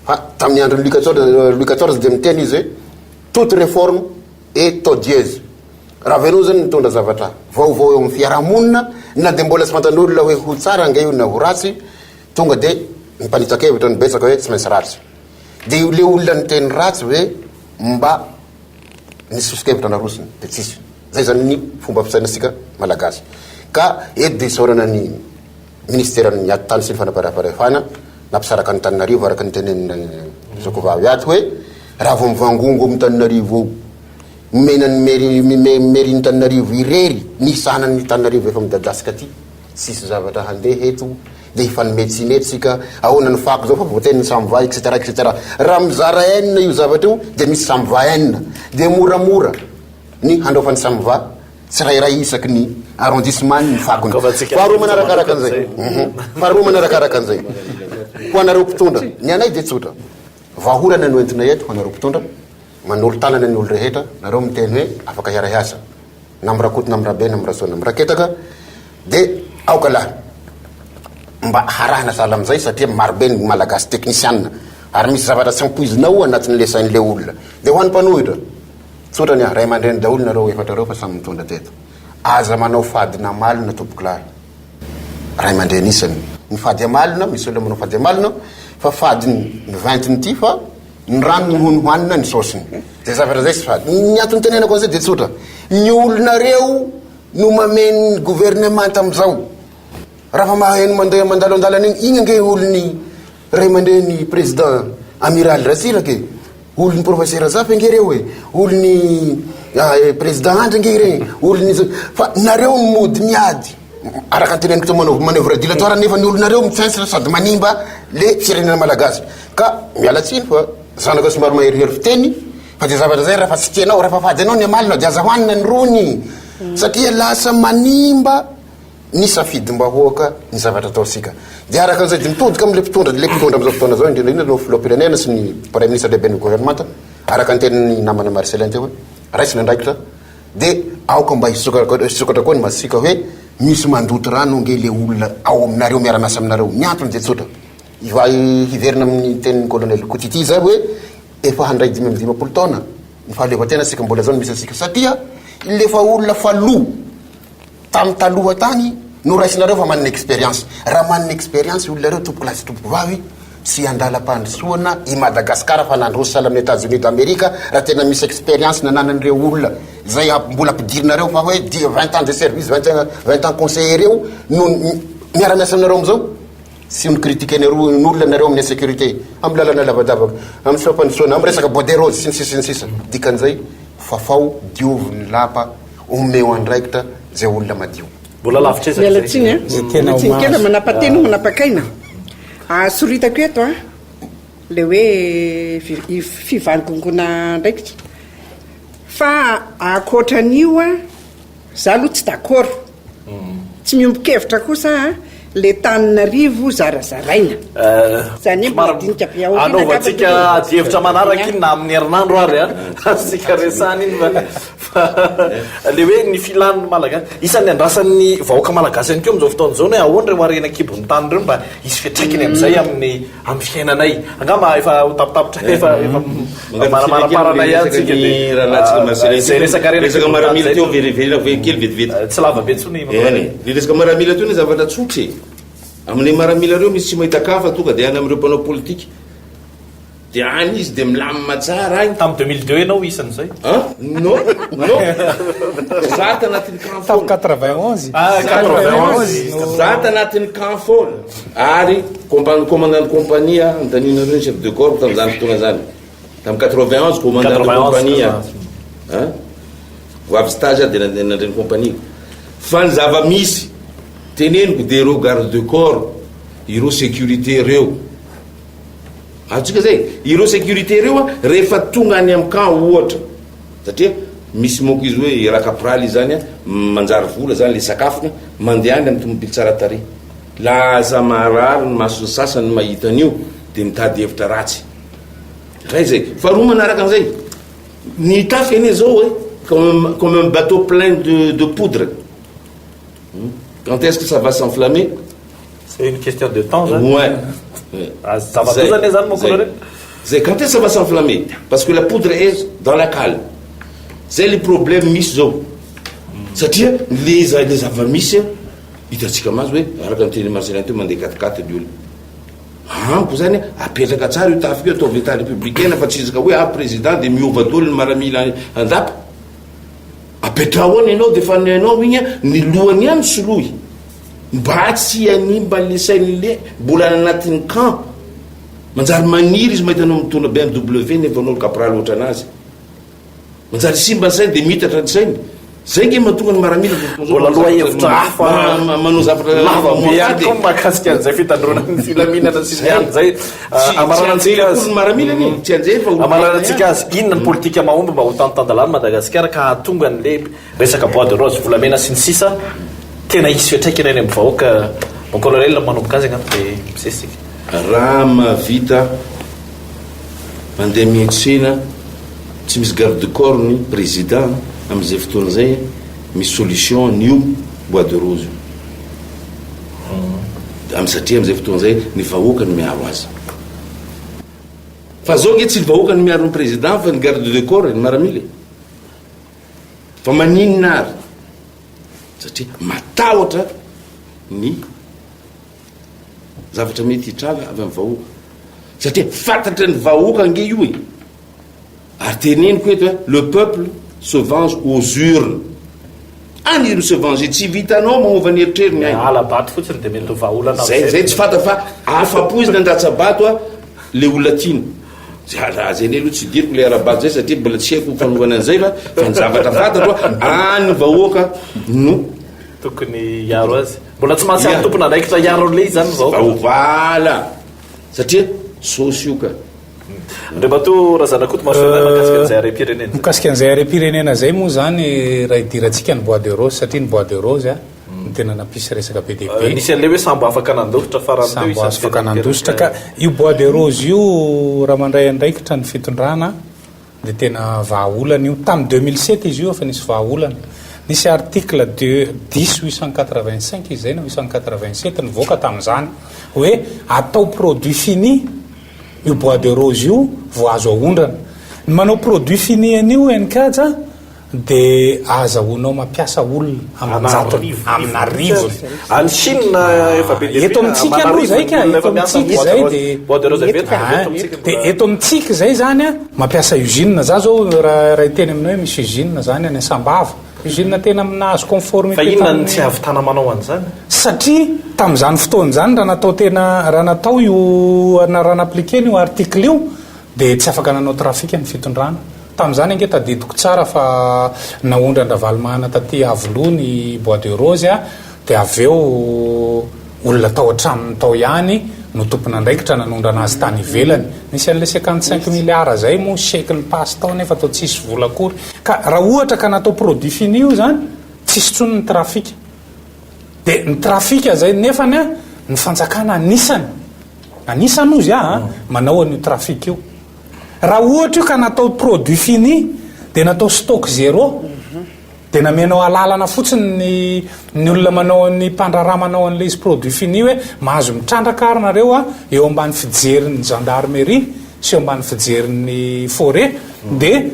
Fa tamin'ny andron'i Louis quatorze, Louis quatorze dia miteny izy hoe toute réforme est odieuse. Raha avy ianao zany mitondra zavatra vaovao eo amin'ny fiarahamonina, na dia mbola tsy fantan'olona hoe ho tsara ange io na ho ratsy, tonga dia ny mpanitsa-kevitra no betsaka hoe tsy maintsy ratsy. Dia io le olona niteny ratsy ve mba nisy soso-kevitra narosony? Dia tsisy. Zay zany ny fomba fisainantsika malagasy. Ka eto dia isaorana ny. Ministeran'ny Atitany sy ny Fanaparam-pahefana nampisaraka an'Antananarivo araka ny tenenin'ny zokovavy ato hoe raha vao mivangongo ao Antananarivo ao, omena ny mairie mairie Antananarivo irery ny sanan'ny Antananarivo efa midadasika aty, tsisy zavatra handeha eto, dia hifanome tsiny eto tsika, ahoana ny fako zao fa voateny ny Samva etc etc. Raha mizara enina io zavatra io dia misy Samva enina, dia moramora ny handraofan'ny Samva tsirairay isaky ny arrondissement ny fakony. Faharoa manarakaraka an'izay, faharoa manarakaraka an'izay, ho anareo mpitondra, ny anay dia tsotra, vahaolana no entinay eto ho anareo mpitondra, manolo-tanana ny olo rehetra, nareo miteny hoe afaka hiara-hiasa, na am Rakoto na am Rabe na am Rasoa na am Raketaka, dia aoka lahy mba harahina sahala amin'izay satria marobe ny Malagasy teknisianina ary misy zavatra tsy ampoizinao anatin'ilay sain'ilay olona. Dia ho an'ny mpanohitra, Tsotra ny ahy, ray aman-dreny daholo nareo efatra reo fa samy nitondra teto. Aza manao fady namalona tompokolahy. Ray aman-dreny isany. Ny fady amalona, misy olona manao fady amalona, fa fady ny ventiny ity fa ny ranony hono hohanina ny saosiny. Zay zavatra zay tsy fady. Ny antony itenenako an'izay dia tsotra. Ny olonareo no mameno ny gouvernemanta amin'izao. Raha fa maheno mandeha mandalo an-dalana iny, iny ange olon'ny ray aman-dreny président Amiraly Ratsiraka e. Olon'ny professeur Zafy ange ireo e, olon'ny président Andry ange ireny, olon'ny fa nareo no mody miady araka ny teneniko teo manao manoeuvre dilatoire nefa ny olonareo mitsentsitra sady manimba le firenena malagasy ka miala tsiny fa zanaka somary maherihery fiteny fa de zavatra zay raha fa tsy tianao raha fa fady anao ny amalona de aza hohanina ny rony satria lasa manimba ny safidim-bahoaka ny zavatra ataontsika. Dia araka an'izay dia mitodika amin'ilay mpitondra, ilay mpitondra amin'izao fotoana izao, indrindra indrindra ny filoham-pirenena sy ny praiminisitra lehiben'ny governemanta, araka ny tenin'ny namana Marcellin teo hoe raisina andraikitra dia aoka mba hisokatra hisokatra koa ny masontsika hoe misy mandoto rano ange ilay olona ao aminareo miara-miasa aminareo. Ny antony dia tsotra. Hiva- hiverina amin'ny tenin'ny colonel Coutiti izay hoe efa handray 55 taona ny fahaleovantena isika mbola izao no misy antsika satria ilay efa olona fa lo Tamin'ny taloha tany no raisinareo fa manana expérience. Raha manana expérience olona ireo tompokolahy sy tompokovavy, tsy andalam-pandrosoana i Madagascar fa nandroso sahala amin'i Etats Unis d'Amerique raha tena misy expérience nananan'ireo olona izay mbola ampidirinareo fa hoe dix, 20 ans de service, 20, 20 ans conseiller ireo no miara-miasa aminareo amin'izao. Tsy mi-critiquer-nareo ny olona nareo amin'ny insécurité, amin'ny lalana lavadavaka, amin'ny fampandrosoana, amin'ny resaka bois de rose sy ny sisa sy ny sisa. Dikan'izay, fafao, diovy ny lapa. Omeo andraikitra izay olona madio. Mbola lavitra ezaka Miala tsiny a. Miala tsiny kely manapa-teny ho manapa-kaina. Soritako eto a, le hoe fivangongoana andraikitra. Fa ankoatran'io a, za aloha tsy d'accord. Tsy miombon-kevitra kosa a, le Taninarivo zarazaraina. Zany hoe mbola dinika be aoriana angamba Anaovantsika adihevitra manaraka iny na amin'ny herinandro ary a. Azontsika resahana iny fa fa le hoe ny filan'ny Malagasy. Isan'ny andrasan'ny vahoaka malagasy ihany koa amin'izao fotoana izao ny hoe ahoana ireo harena an-kibon'ny tany ireo mba hisy fiantraikany amin'izay amin'ny amin'ny fiainanay. Angamba efa ho tapitapitra efa efa manamaraparana ihany tsika dia izay resaka harena resaka maramila teo veriverina ve kely vetivety. Tsy lava be intsony Eny, le resaka maramila teo ny zavatra tsotra e. Amin'ilay maramila ireo misy tsy mahita kafa tonga dia any amin'ireo mpanao politika. Dia any izy dia milamina tsara any. Tamin'ny 2002 ianao isan'izay? An? Non, non. Za tanatin'ny camp foana. Tamin'ny 91. Ah, 91. Za tanatin'ny camp foana. Ary compa- commandant de compagnie aho, anontanianareo ny chef de corps tamin'izany fotoana izany. Tamin'ny 91 commandant de compagnie aho. An? Vao avy stage aho dia nandeha nandray ny compagnie. Fa ny zava-misy, teneniko dia ireo garde de corps, ireo sécurité ireo. Azontsika zay? Ireo sécurité ireo a, rehefa tonga any amin'ny camp ohatra, satria misy manko izy hoe rakaporaly izy zany a, manjary vola zany le sakafony, mandeha any amin'ny tomobily tsara tarehy. Lasa marary ny mason'ny sasany mahita an'io dia mitady hevitra ratsy. Ray zay. Faharoa manaraka an'izay, ny tafika anie zao e, comme comme un bateau plein de de poudre. Quand est-ce que ça va s'enflammer? C'est une question de temps zany. Ouais. Zava-doza anie zany manko nareo. Zay, quand est-ce que ça va s'enflammer? Parce que la poudre est dans la cale. Zay le problème misy zao. Satria le za- le zava-misy a, hitantsika maso hoe araka ny tenin'i Marcellin teo mandeha quatre-quatre ny olona. Amiko zany apetraka tsara io tafika io ataovy état républicaine fa tsy resaka hoe ah président de miova daholo ny maramila an-dapa. Apetraho any ianao de efa ny anao igny a, ny lohany ihany soloy. Mba tsy hanimba an'le sain'le mbola any anatin'ny camp. Manjary maniry izy mahita anao mitondra BMW nefa anao caporal ohatran'azy. Manjary simba ny sainy dia miitatra ny sainy. Zay nge mahatonga ny maramila Mbola lohahevitra hafa manao zavatra lava be ihany koa mahakasika an'izay fitandroana ny filaminana sy ny ady izay. Amaranantsika azy. Ny maramila anie tsy anjery fa Amaranantsika azy. Inona ny politika mahomby mba ho tany tan-dalàna Madagasikara ka hahatonga an'le resaka bois de rose, volamena sy ny sisa tena hisy fiantraikany any amin'ny vahoaka. Mon colonel manomboka azy angamba dia misesika. Raha mahavita Mandeha miantsena tsy misy garde corps ny président amin'izay fotoana izay misy solution an'io bois de rose io. Am satria amin'izay fotoana izay ny vahoaka no miaro azy. Fa zao nge tsy ny vahoaka no miaro ny président fa ny garde de corps ny maramila e. Fa maninona ary? Satria matahotra ny Zavatra mety hitranga avy amin'ny vahoaka. Satria fantatry ny vahoaka ange io e. Ary teneniko eto e, le peuple se venge aux urnes. Any izy mi se venger, tsy vitanao magnova ny eritreriny any. Hala-bato fotsiny dia mety ho vahaolana amin'izay. Zay, zay tsy fantatra fa afa-po izy nandatsa-bato a, le olona tiany. Zay, raha zay aloha tsy idiriko le ara-bato zay satria mbola tsy haiko fanovana an'izay fa, fa ny zavatra fantatro a, any vahoaka no. Tokony hiaro azy. Mbola tsy mahatsiaro tompon'andraikitra hiaro an'ilay izy izany ny vahoaka. Voilà! Satria saosy io ka. Andriamatoa Razanakoto Marcellin mahakasika an'izay harem-pirenena izay. Mikasika an'izay harem-pirenena izay moa izany raha idirantsika ny bois de rose satria ny bois de rose no tena nampisy resaka be dia be. Nisy an'ilay hoe sambo afaka nandositra farany teo Sambo afaka nandositra ka io bois de rose io raha mandray andraikitra ny fitondrana Dia tena vahaolana io. Tamin'ny 2007 izy io efa nisy vahaolana. Nisy article de dix 885 izy izay na 887 nivoaka tamin'izany hoe atao produit fini io bois de rose io vao azo aondrana. Ny manao produit fini an'io Heninkaja dia ahazahoanao mampiasa olona aman-jatony, amin'arivony. Any Chine efa be dia be Eto amintsika aloha izay ka, eto amintsika izay dia Bois de rose efa eto amintsika dia eto amintsika izay izany an, mampiasa usine, za zao raha raha hiteny aminao hoe misy usine izany any Sambava, usine tena nahazo conformité Fa inona no tsy hahavitana manao an'izany? Satria tamin'izany fotoana izany raha natao tena raha natao io na raha na-appliquer-na io article io dia tsy afaka nanao trafic ny fitondrana. Tamin'izany ange tadidiko tsara fa naondran-dRavalomanana taty Iavoloha ny bois de rose dia avy eo olona tao an-tranony tao ihany no tompon'andraikitra nanondrana azy tany ivelany. Nisy an'ilay 55 milliards izay moa chèque nipasse tao nefa toa tsisy vola akory. Ka raha ohatra ka natao produit fini io izany, tsisy intsony ny trafic. Dia ny trafic izay nefany ny fanjakana anisany, anisany hozy aho manao an'io trafic io. Raha ohatra io ka natao produit fini dia natao stock zéro dia namenao alalana fotsiny ny ny olona manao ny mpandraharaha manao an'ilay izy produit fini hoe mahazo mitrandraka ary nareo a eo ambany fijerin'ny gendarmerie sy eo ambany fijerin'ny forêt dia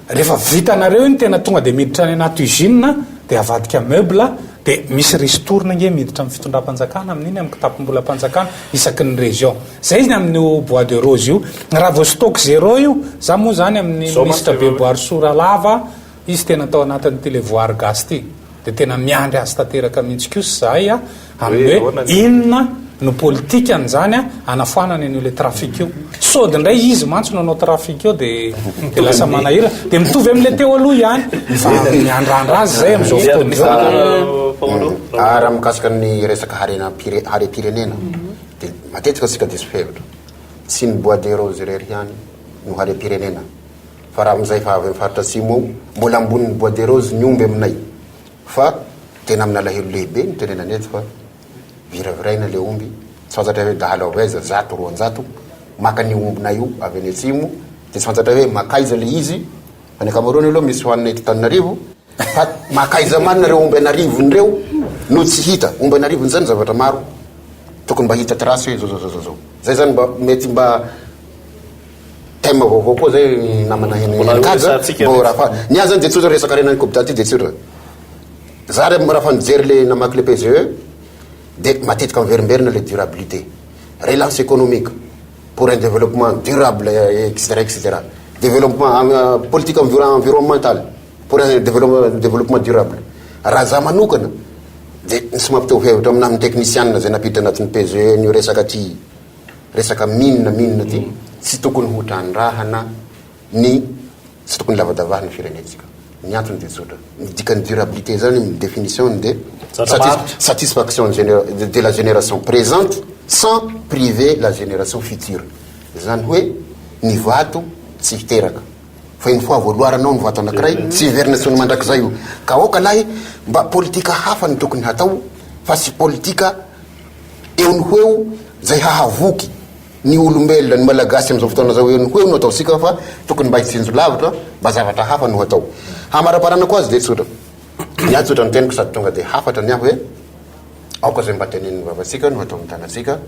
Rehefa vitanareo iny tena tonga dia miditra any anaty usine dia avadika meuble dia misy ristourne ange miditra amin'ny fitondram-panjakana amin'iny amin'ny kitapom-bolam-panjakana isaky ny région. Zay izy amin'io bois de rose io. Raha vao stock zéro io, za moa zany amin'ny minisitra Beboarisoa Ralava, izy tena tao anatin'ity le voary gasy ity. Dia tena miandry azy tanteraka mihitsy kosa izahay amin'ny hoe inona no politikany izany hanafoanany an'io ilay trafic io. Sody indray izy mantsy no hanao trafic eo dia dia lasa manahirana. Dia mitovy amin'ilay teo aloha ihany fa miandrandra azy izay amin'izao fotoana izao. Raha mikasika ny resaka harena harem-pirenena dia matetika isika diso fihevitra. Tsy ny bois de rose irery ihany no harem-pirenena. Fa raha amin'izay fa avy amin'ny faritra atsimo ao, mbola ambonin'ny bois de rose ny omby aminay. Fa tena amin'alahelo lehibe no tenenana eto fa viraviraina le omby, tsy fantatray hoe dahalo avy aiza, zato, 200, maka an'io ombinay io avy any atsimo, dia tsy fantatray hoe makaiza le izy, fa ny ankamaroany aloha misy hohanina eto Antananarivo, fa makaiza marina ireo omby an'arivony ireo no tsy hita, omby an'arivony zany zavatra maro, tokony mba hita trace hoe zao zao zao zao. Zay zany mba mety mba Thème vaovao koa zay namana Henin-kaja mbô raha fa ny ahy zany de tsotra resaka harena cobda ty de tsotra za raha fa nijery le namaky le PGE de matetika miverimberina le durabilité relance économique pour un développement durable etc etc développement politique environnemental pour un développement durable raha za manokana. Dia ny tsy mampitovy hevitra aminà amin'ny teknisianina izay nampiditra anatin'ny PGE an'io resaka ty resaka mine mine ty, tsy tokony ho trandrahana ny tsy tokony lavadavahana ny firenentsika. Ny antony dia tsotra. Ny dikan'ny durabilité zany amin'ny définition-ny dia satisfaction de la génération présente sans priver la génération future. Izany hoe ny vato tsy hiteraka. Fa une fois voaloaranao ny vato anakiray, tsy hiverina intsony mandrakizay io. Ka aoka lahy mba politika hafa no tokony hatao fa tsy politika eo no ho eo izay hahavoky ny olombelona, ny Malagasy amin'izao fotoana izao eo no ho eo no ataontsika fa tokony mba hitsinjo lavitra, mba zavatra hafa no hatao. Hamaraparanako azy dia tsotra. Ny ahy tsotra ny teniko sady tonga dia hafatra ny ahy hoe aoka izay mba tenenin'ny vavantsika no hataon'ny tanantsika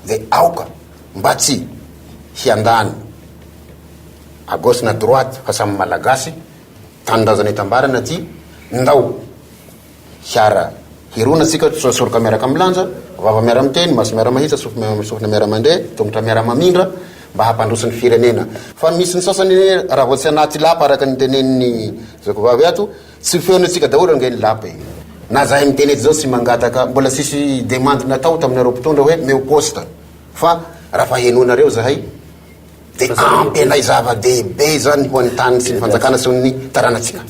dia aoka mba tsy hiandany à gauche na droite fa samy Malagasy, tanindrazana itambarana aty, ndao hiara hirona tsika, soroka miaraka milanja, vava miara miteny, maso miara mahita, sofina miara mandre, tongotra miara mamindra mba hampandroso ny firenena. Fa misy ny sasany raha vao tsy anaty lapa araka ny tenenin'ny zokovavy ato, tsy feno antsika daholo ange ny lapa e. Na zahay miteny eto zao tsy mangataka, mbola tsisy demande natao taminareo mpitondra hoe meo poste fa raha fa henoinareo zahay Dia ampy anay zava-dehibe izany ho an'ny tany sy ny fanjakana sy ny taranatsika.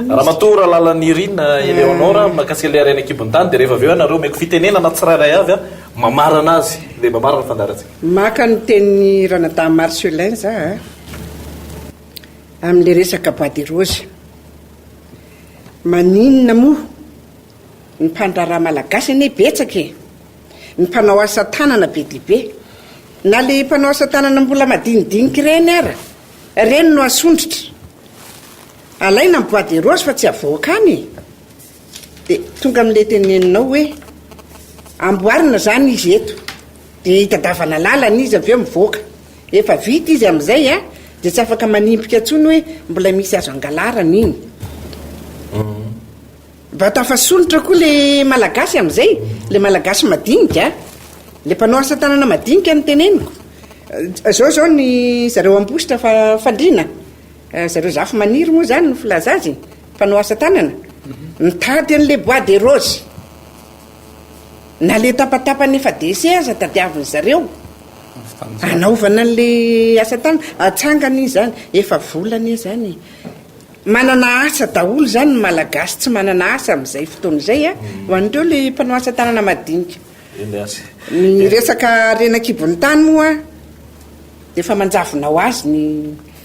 Ramatoa Ralalanirina Eleonore, mahakasika ilay harena an-kibon'ny tany, dia rehefa avy eo ianareo omeko fitenenana tsirairay avy mamarana azy, dia mamarana ny fandaharantsika. Maka ny tenin'i Ranadahy Marcellin za a, amin'ilay resaka bois de rose. Maninona moa ny mpandraharaha malagasy anie betsaka e! Ny mpanao asa tanana be dia be. Na le mpanao asa tanana mbola madinidinika ireny ara, ireny no asondrotra. Alaina ny bois de rose fa tsy avoaka any e! Dia tonga amin'ilay teneninao hoe amboarina izany izy eto, dia hitadavana lalana izy avy eo mivoaka. Efa vita izy amin'izay a, dia tsy afaka manimpika intsony hoe mbola misy azo angalarana iny. Mba tafasondrotra koa le malagasy amizay, le malagasy madinika a! Le mpanao asa tanana madinika no teneniko. Zao zao ny zareo Ambositra fa Fandriana, zareo Zafimaniry moa zany no filaza azy, mpanao asa tanana, mitady an'le bois de rose, na le tapatapany efa déchet aza tadiaviny zareo, anaovana an'le asa tanana, atsangana izy zany, efa vola anie zany e. Manana asa daholo izany ny Malagasy tsy manana asa amin'izay fotoana izay a, ho an'ireo le mpanao asa tanana madinika. Ny resaka harena an-kibon'ny tany moa dia efa manjavona ho azy ny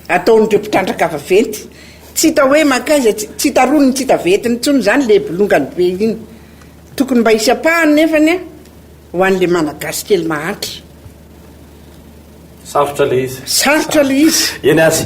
ataon'ireo mpitrandraka vaventy. Tsy hita hoe mankaiza, tsy hita roniny, tsy hita ventiny intsony izany le bolongany be iny. Tokony mba hisy ampahany nefany a, ho an'le Malagasy kely mahantra. Sarotra ilay izy. Sarotra ilay izy. Eny ary.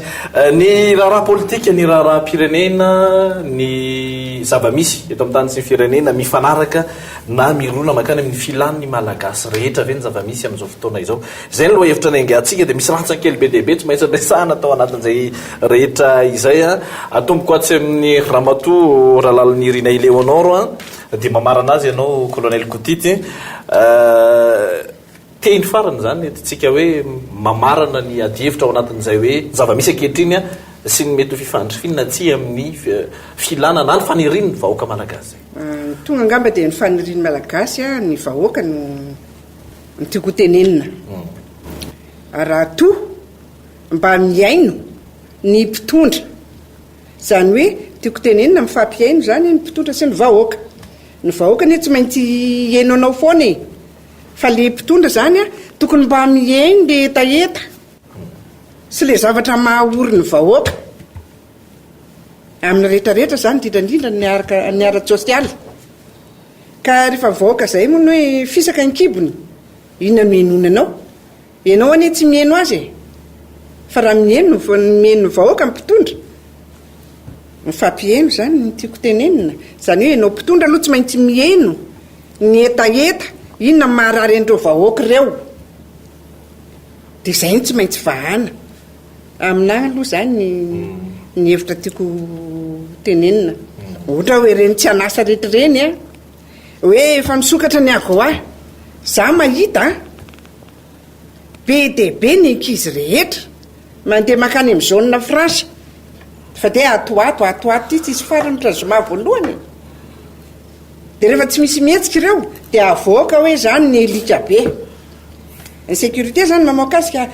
Ny raharaha politika, ny raharaham-pirenena, ny zava-misy eto amin'ny tany sy ny firenena mifanaraka na mirona mankany amin'ny filan'ny Malagasy rehetra ve ny zava-misy amin'izao fotoana izao? Izay no lohahevitra niaingantsika dia misy rantsan-kely be dia be tsy maintsy resahana tao anatin'izay rehetra izay. Atomboko atsy amin'ny Ramatoa Ralalinirina Eléonore dia mamarana azy ianao Colonel Kotity. Teny farany izany entintsika hoe mamarana ny adihevitra ao anatin'izay hoe zava-misy ankehitriny sy ny mety ho fifandrifiana na tsia amin'ny filàna na ny fanirian'ny vahoaka malagasy. Ny tonga angamba dia ny fanirian'ny malagasy, ny vahoaka no tiako ho tenenina. Raha toa mba mihaino ny mpitondra, izany hoe tiako tenenina mifampihaino izany ny mpitondra sy ny vahoaka. Ny vahoaka anie tsy maintsy hihaino anao foana e. Fa le mpitondra zany a, tokony mba mihaino le hetaheta sy le zavatra maha ory ny vahoaka amin'ny rehetra rehetra zany, indrindra indrindra ny araka ny ara-tsosialy. Ka rehefa vahoaka zay moa ny hoe fisaka ny kibony, inona no henoina anao? Ianao anie tsy miheno azy e! Fa raha miheno miheno ny vahoaka ny mpitondra, mifampiheno zany no tiako tenenina, zany hoe ianao mpitondra aloha tsy maintsy miheno ny hetaheta, inona no maharary an'ireo vahoaka ireo, dia izay no tsy maintsy vahana. Aminà aloha izany ny hevitra tiako tenenina. Ohatra hoe ireny tsy an'asa rehetra ireny an, hoe efa misokatra ny AGOA, za mahita an, be dia be ny ankizy rehetra mandeha mankany amin'ny zone franche, fa dia ato ho ato, ato ho ato ity tsisy farany ohatra ny zoma voalohany e. Dia rehefa tsy misy mihetsika ireo dia avoaka hoe izany ny alika be. Insécurité izany mamoaka azy ka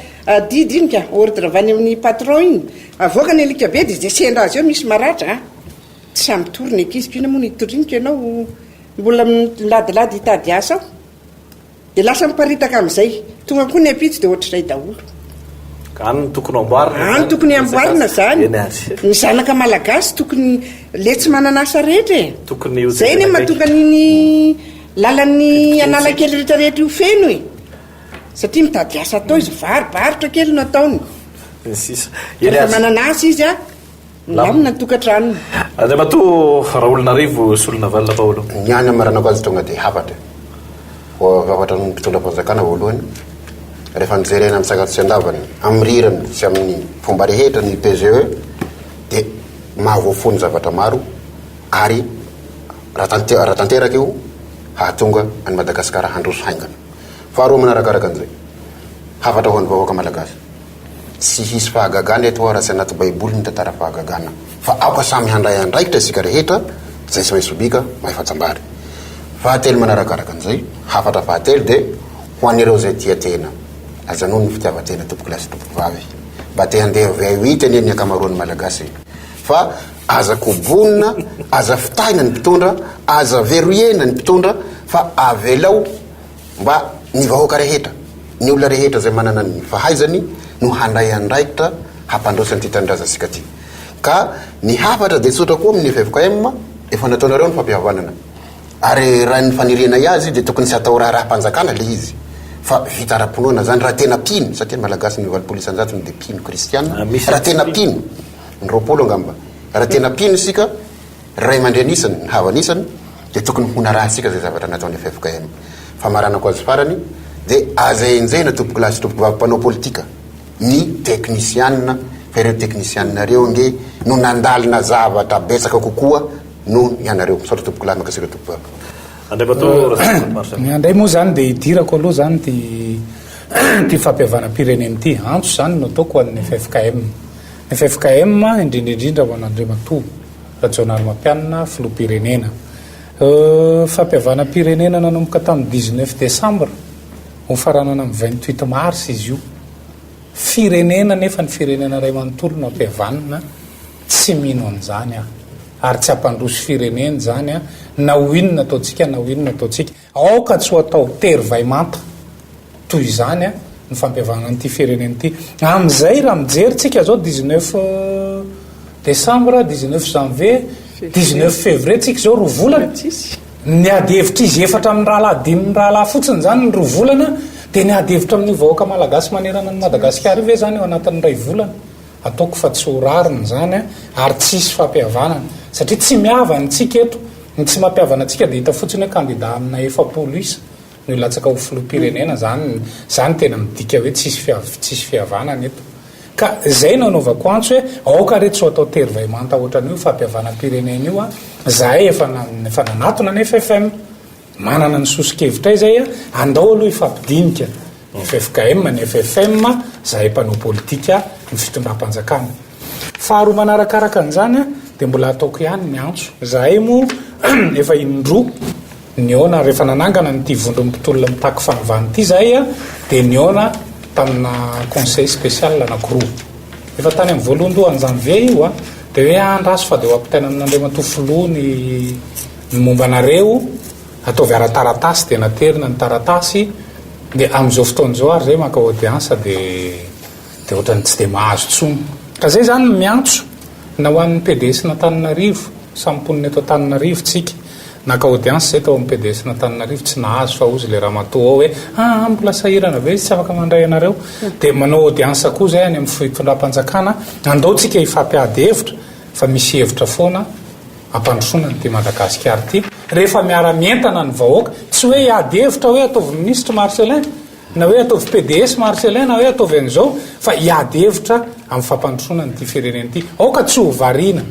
didy iny ka, ordre avy any amin'ny patron iny. Avoaka ny alika be dia izay sendra azy eo misy maratra a. Tsy sahy mitory ny ankizy ko inona moa no hitoriana ko ianao mbola miladilady hitady asa ao. Dia lasa miparitaka amin'izay. Tonga koa ny ampitso dia ohatr'izay daholo. Ka any no tokony amboarina. Any tokony amboarina zany. Ny zanaka malagasy tokony le tsy manana asa rehetra e. Tokony ho Zay ne mahatonga an'iny lalan'ny Analakely rehetra rehetra io feno e. Satria mitady asa atao izy, varobarotra kely no ataony. Ny sisa. Rehefa manana asa izy a. Milamina ny tokantranony. Andriamatoa Raolonarivo Solonavalona Paolo. Ny ahy ny hamaranako azy tonga dia hafatra. Hafatra amin'ny mpitondra fanjakana voalohany, rehefa nojerena amin'ny sakafo sy an-davany, amin'ny rirany sy amin'ny fomba rehetra ny PGE dia mahavoafono zavatra maro ary raha tanteraka io hahatonga an'i Madagasikara handroso haingana. Faharoa manarakaraka an'izay, hafatra ho an'ny vahoaka malagasy. Tsy hisy fahagagana eto raha tsy anaty baiboly ny tantara fahagagana fa aoka samy handray andraikitra isika rehetra izay tsy mahay sobika mahay fatsambary. Fahatelo manarakaraka an'izay, hafatra fahatelo dia ho an'ireo izay tia tena, ajanony ny fitiavan-tena tompokolahy sy tompokovavy. Mba te handeha V8 anie ny ankamaroan'ny Malagasy fa aza kobonina, aza fitahina ny mpitondra, aza verrouiller-na ny mpitondra fa avelao Mba ny vahoaka rehetra, ny olona rehetra izay manana ny fahaizany no handray andraikitra hampandroso an'ity tanindrazantsika ity. Ka ny hafatra dia tsotra koa amin'ny ffkm, efa nataonareo ny fampihavanana. Ary raha ny fanirianay azy dia tokony tsy hatao raharaham-panjakana ilay izy fa vita ara-pinoana izany raha tena mpino, satria ny Malagasy ny 80 isan-jatony dia mpino kristiana, raha tena mpino, ny 20 angamba, raha tena mpino isika, Ray aman-dreny isany, ny havana isany, dia tokony ho narahantsika izay zavatra nataon'ny ffkm. Famaranako azy farany, dia aza enjehina tompokolahy sy tompokovavy mpanao politika, ny teknisianina, fa ireo teknisianina ireo ange no nandalina zavatra betsaka kokoa noho ianareo. Misaotra tompokolahy, mankasitraka tompokovavy. Andriamatoa Razafindrakoto Marcel. Ny ahy indray moa izany dia idirako aloha izany ity ity fampihavanam-pirenena ity. Antso izany no ataoko ho an'ny ffkm. Ny ffkm, indrindra indrindra ho an'Andriamatoa Rajaonarimampianina, Filoham-pirenena. Fampihavanam-pirenena nanomboka tamin'ny dix-neuf décembre, hofaranana amin'ny vingt-huit mars izy io. Firenena nefa ny firenena iray manontolo no ampihavanina, tsy mino an'izany aho. Ary tsy hampandroso firenena izany na ho inona ataontsika na ho inona ataontsika. Aoka tsy ho atao tery vay manta toy izany ny fampihavanana an'ity firenena ity. Amin'izay raha mijery tsika zao 19 décembre, 19 janvier, 19 février tsika izao roa volana. Ny ady hevitra izy efatra amin'ny rahalahy dimy mirahalahy fotsiny izany ny roa volana dia ny ady hevitra amin'ny vahoaka malagasy manerana an'i Madagasikara io ve izany eo anatin'ny iray volana? Ataoko fa tsy ho rariny izany ary tsy hisy fampihavanana satria tsy mihavana tsika eto. Ny tsy mampihavana antsika dia hita fotsiny hoe kandida amina 40 isa no hilatsaka ho filoham-pirenena, izany izany tena midika hoe tsisy tsisy fihavanana eto. Ka izay no anaovako antso hoe aoka re tsy ho atao tery vay manta ohatran'io fampihavanam-pirenena io an, izahay efa efa nanatona ny ffm, manana ny soso-kevitray izay an, andao aloha hifampidinika ny ffkm, ny ffm, izahay mpanao politika, ny fitondram-panjakana. Faharoa manarakaraka an'izany dia mbola ataoko ihany ny antso. Izahay moa efa indroa nihaona rehefa nanangana an'ity vondron'ny mpitolona mitaky fanovana ity izahay dia nihaona tamina conseil spécial anankiroa. Efa tany amin'ny voalohandohan'ny janvier io dia hoe andraso fa dia ho ampitaina amin'Andriamatoa Filoha ny ny momba anareo, ataovy ara-taratasy dia naterina ny taratasy dia amin'izao fotoana izao ary izay maka audience dia Dia ohatran'ny tsy dia mahazo intsony. Ka zay zany no miantso na ho an'ny PDS-n'Antananarivo, samy mponina eto Antananarivo tsika. Naka audience zay tao amin'ny PDS-n'Antananarivo, tsy nahazo fa hozy le ramatoa ao hoe aa mbola sahirana be izy tsy afaka mandray anareo. Dia manao audience koa zay any amin'ny fitondram-panjakana, andao tsika hifampiady hevitra fa misy hevitra foana hampandrosoana an'ity Madagasikara ity. Rehefa miara-mientana ny vahoaka, tsy hoe hiady hevitra hoe ataovy minisitra Marcellin, Na hoe ataovy pds Marcellin na hoe ataovy an'izao fa hiady hevitra amin'ny fampandrosoana an'ity firenena ity. Aoka tsy ho variana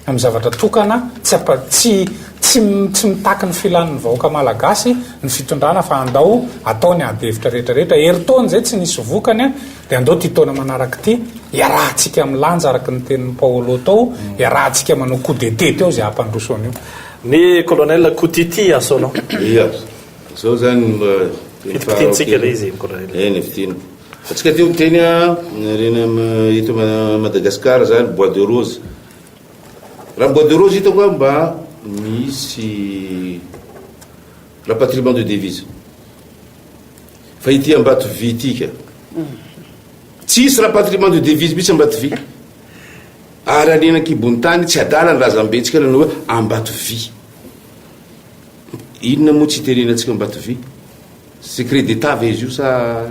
amin'ny zavatra tokana tsy ampa tsy tsy tsy mitaky ny filan'ny vahoaka malagasy ny fitondrana fa andao atao ny ady hevitra rehetra rehetra. Herintaona izay tsy nisy vokany dia andao ity taona manaraka ity iarahantsika milanja araka ny tenin'i Paolo tao, iarahantsika manao coup d'etat teo izay hampandroso an'io. Ny Colonel Kotity Asolo. Ia, zao zany mba Fitipitintsika ilay izy Colonel. Eny, fitiny. Atsika teo miteny a, reny am eto Madagascar zany bois de rose. Raha bois de rose hitako a mba misy rapatriement de devise. Fa ity Ambatovy ity ka. Tsisy rapatriement de devise mihitsy Ambatovy. Ary harena an-kibon'ny tany, tsy adala ny razambentsika nanao hoe Ambatovy. Inona moa tsy itenenantsika Ambatovy? Secret d'Etat ve izy io sa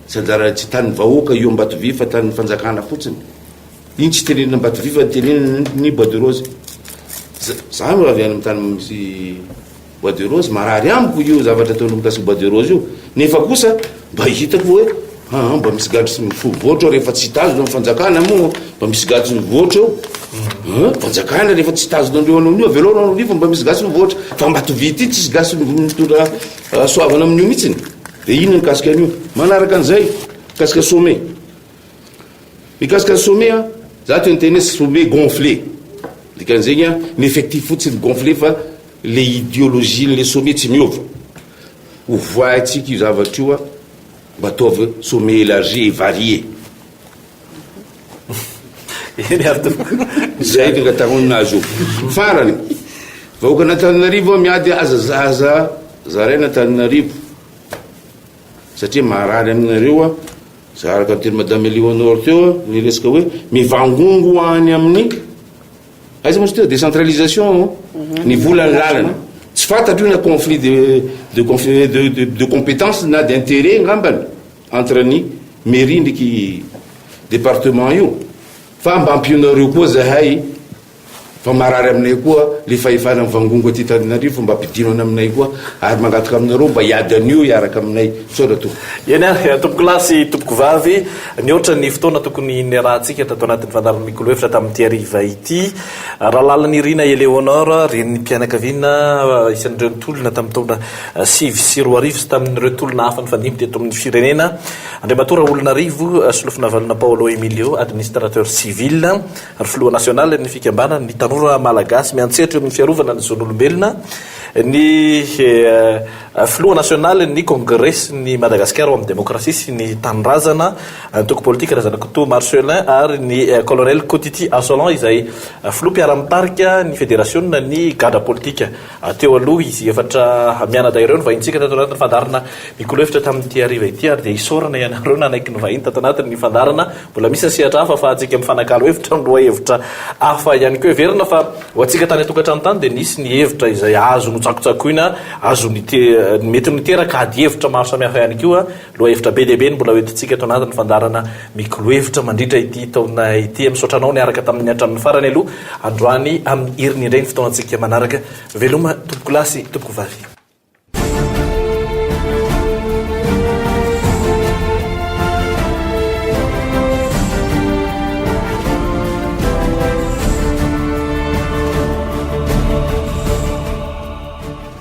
tsy anjara, tsy tanin'ny vahoaka io Ambatovy fa tanin'ny fanjakana fotsiny? Iny tsy itenenana Ambatovy fa itenenana ny bois de rose. Za no avy any amin'ny tany misy Bois de rose, marary amiko io zavatra ataonao mikasika bois de rose io, nefa kosa mba hitako hoe aa mba misy gadra sy mivoatra eo rehefa tsy tazona ny fanjakana moa mba misy gadra sy mivoatra eo, aa fanjakana rehefa tsy tazona andreo anao an'io avelao anao an'io fa mba misy gasy mivoatra, fa Ambatovy ity tsisy gasy mitondra hasoavana amin'io mihitsiny, de inona mikasika an'io, manaraka an'izay mikasika sommet. Mikasika ny sommet an, za teo niteny hoe sommet gonflé, dikan'izegny an, ny effectif fotsiny gonflé fa le ideologie n'le sommet tsy miova, ovaintsika io zavatra io an, mba ataovy sommet élargi et varié. Eny ary tompoko. Zay ny angatahana aminazy io. Farany, vahoakan'Antananarivo an miady aza aza zaraina Antananarivo satria marary aminareo an. Za araka ny teny madame Eleonore teo ny resaka hoe mivangongo any amin'ny aiza moa izy teo décentralisation ny volan'ny lalana tsy fantatro io na conflit de de de de de compétence na d'intérêt ngambany entre ny mairie ndreky département io fa mba ampionareo koa zahay Fa marary aminay koa le fahefana mivangongo aty Antananarivo fa mba ampidino any aminay koa ary mangataka aminareo mba hiady an'io hiaraka aminay. Misaotra tompoko. Eny ary, tompokolahy sy tompokovavy, nihoatra ny fotoana tokony niarahantsika tato anatin'ny fandaharan'ny Mikolo Hevitra tamin'ity hariva ity. Ralalanirina Eléonore, renim-pianakaviana isan'ireo nitolona tamin'ny taona 2009 sy tamin'ireo tolona hafa nifandimby teto amin'ny firenena. Andriamatoa Raolonarivo Solofonavalona Paolo Emilio, administrateur civil. ary filoha nasionalin'ny fikambanan'ny tanora malagasy miantsehatra eo amin'ny fiarovana ny zon'olombelona, ny filoha nasionalin'ny kongresin'i Madagasikara ho amin'ny demokrasia sy ny tanindrazana, antoko politika Razanakoto Marcellin ary ny colonel Kotity Assolant izay filoha mpiara-mitarika ny federasiona ny gadra politika teo aloha. Izy efatra mianadahy ireo no vahintsika tato anatin'ny fandaharana Mikolo Hevitra tamin'ity hariva ity ary dia isaorana ianareo nanaiky ny vahiny tato anatin'ny fandaharana. Mbola misy ny sehatra hafa ahafahantsika mifanakalo hevitra amin'ny lohahevitra hafa ihany koa. Heverina fa ho antsika tany an-tokantrano tany dia nisy ny hevitra izay azo notsakotsakoina, azo nite, mety niteraka adihevitra maro samihafa ihany koa. Lohahevitra be dia be no mbola hoentintsika eto anatin'ny fandaharana Mikolo Hevitra mandritra ity taona ity. Misaotra anao niaraka tamin'ny hatramin'ny farany aloha. Androany amin'ny heriny indray ny fotoanantsika manaraka. Veloma tompokolahy sy tompokovavy.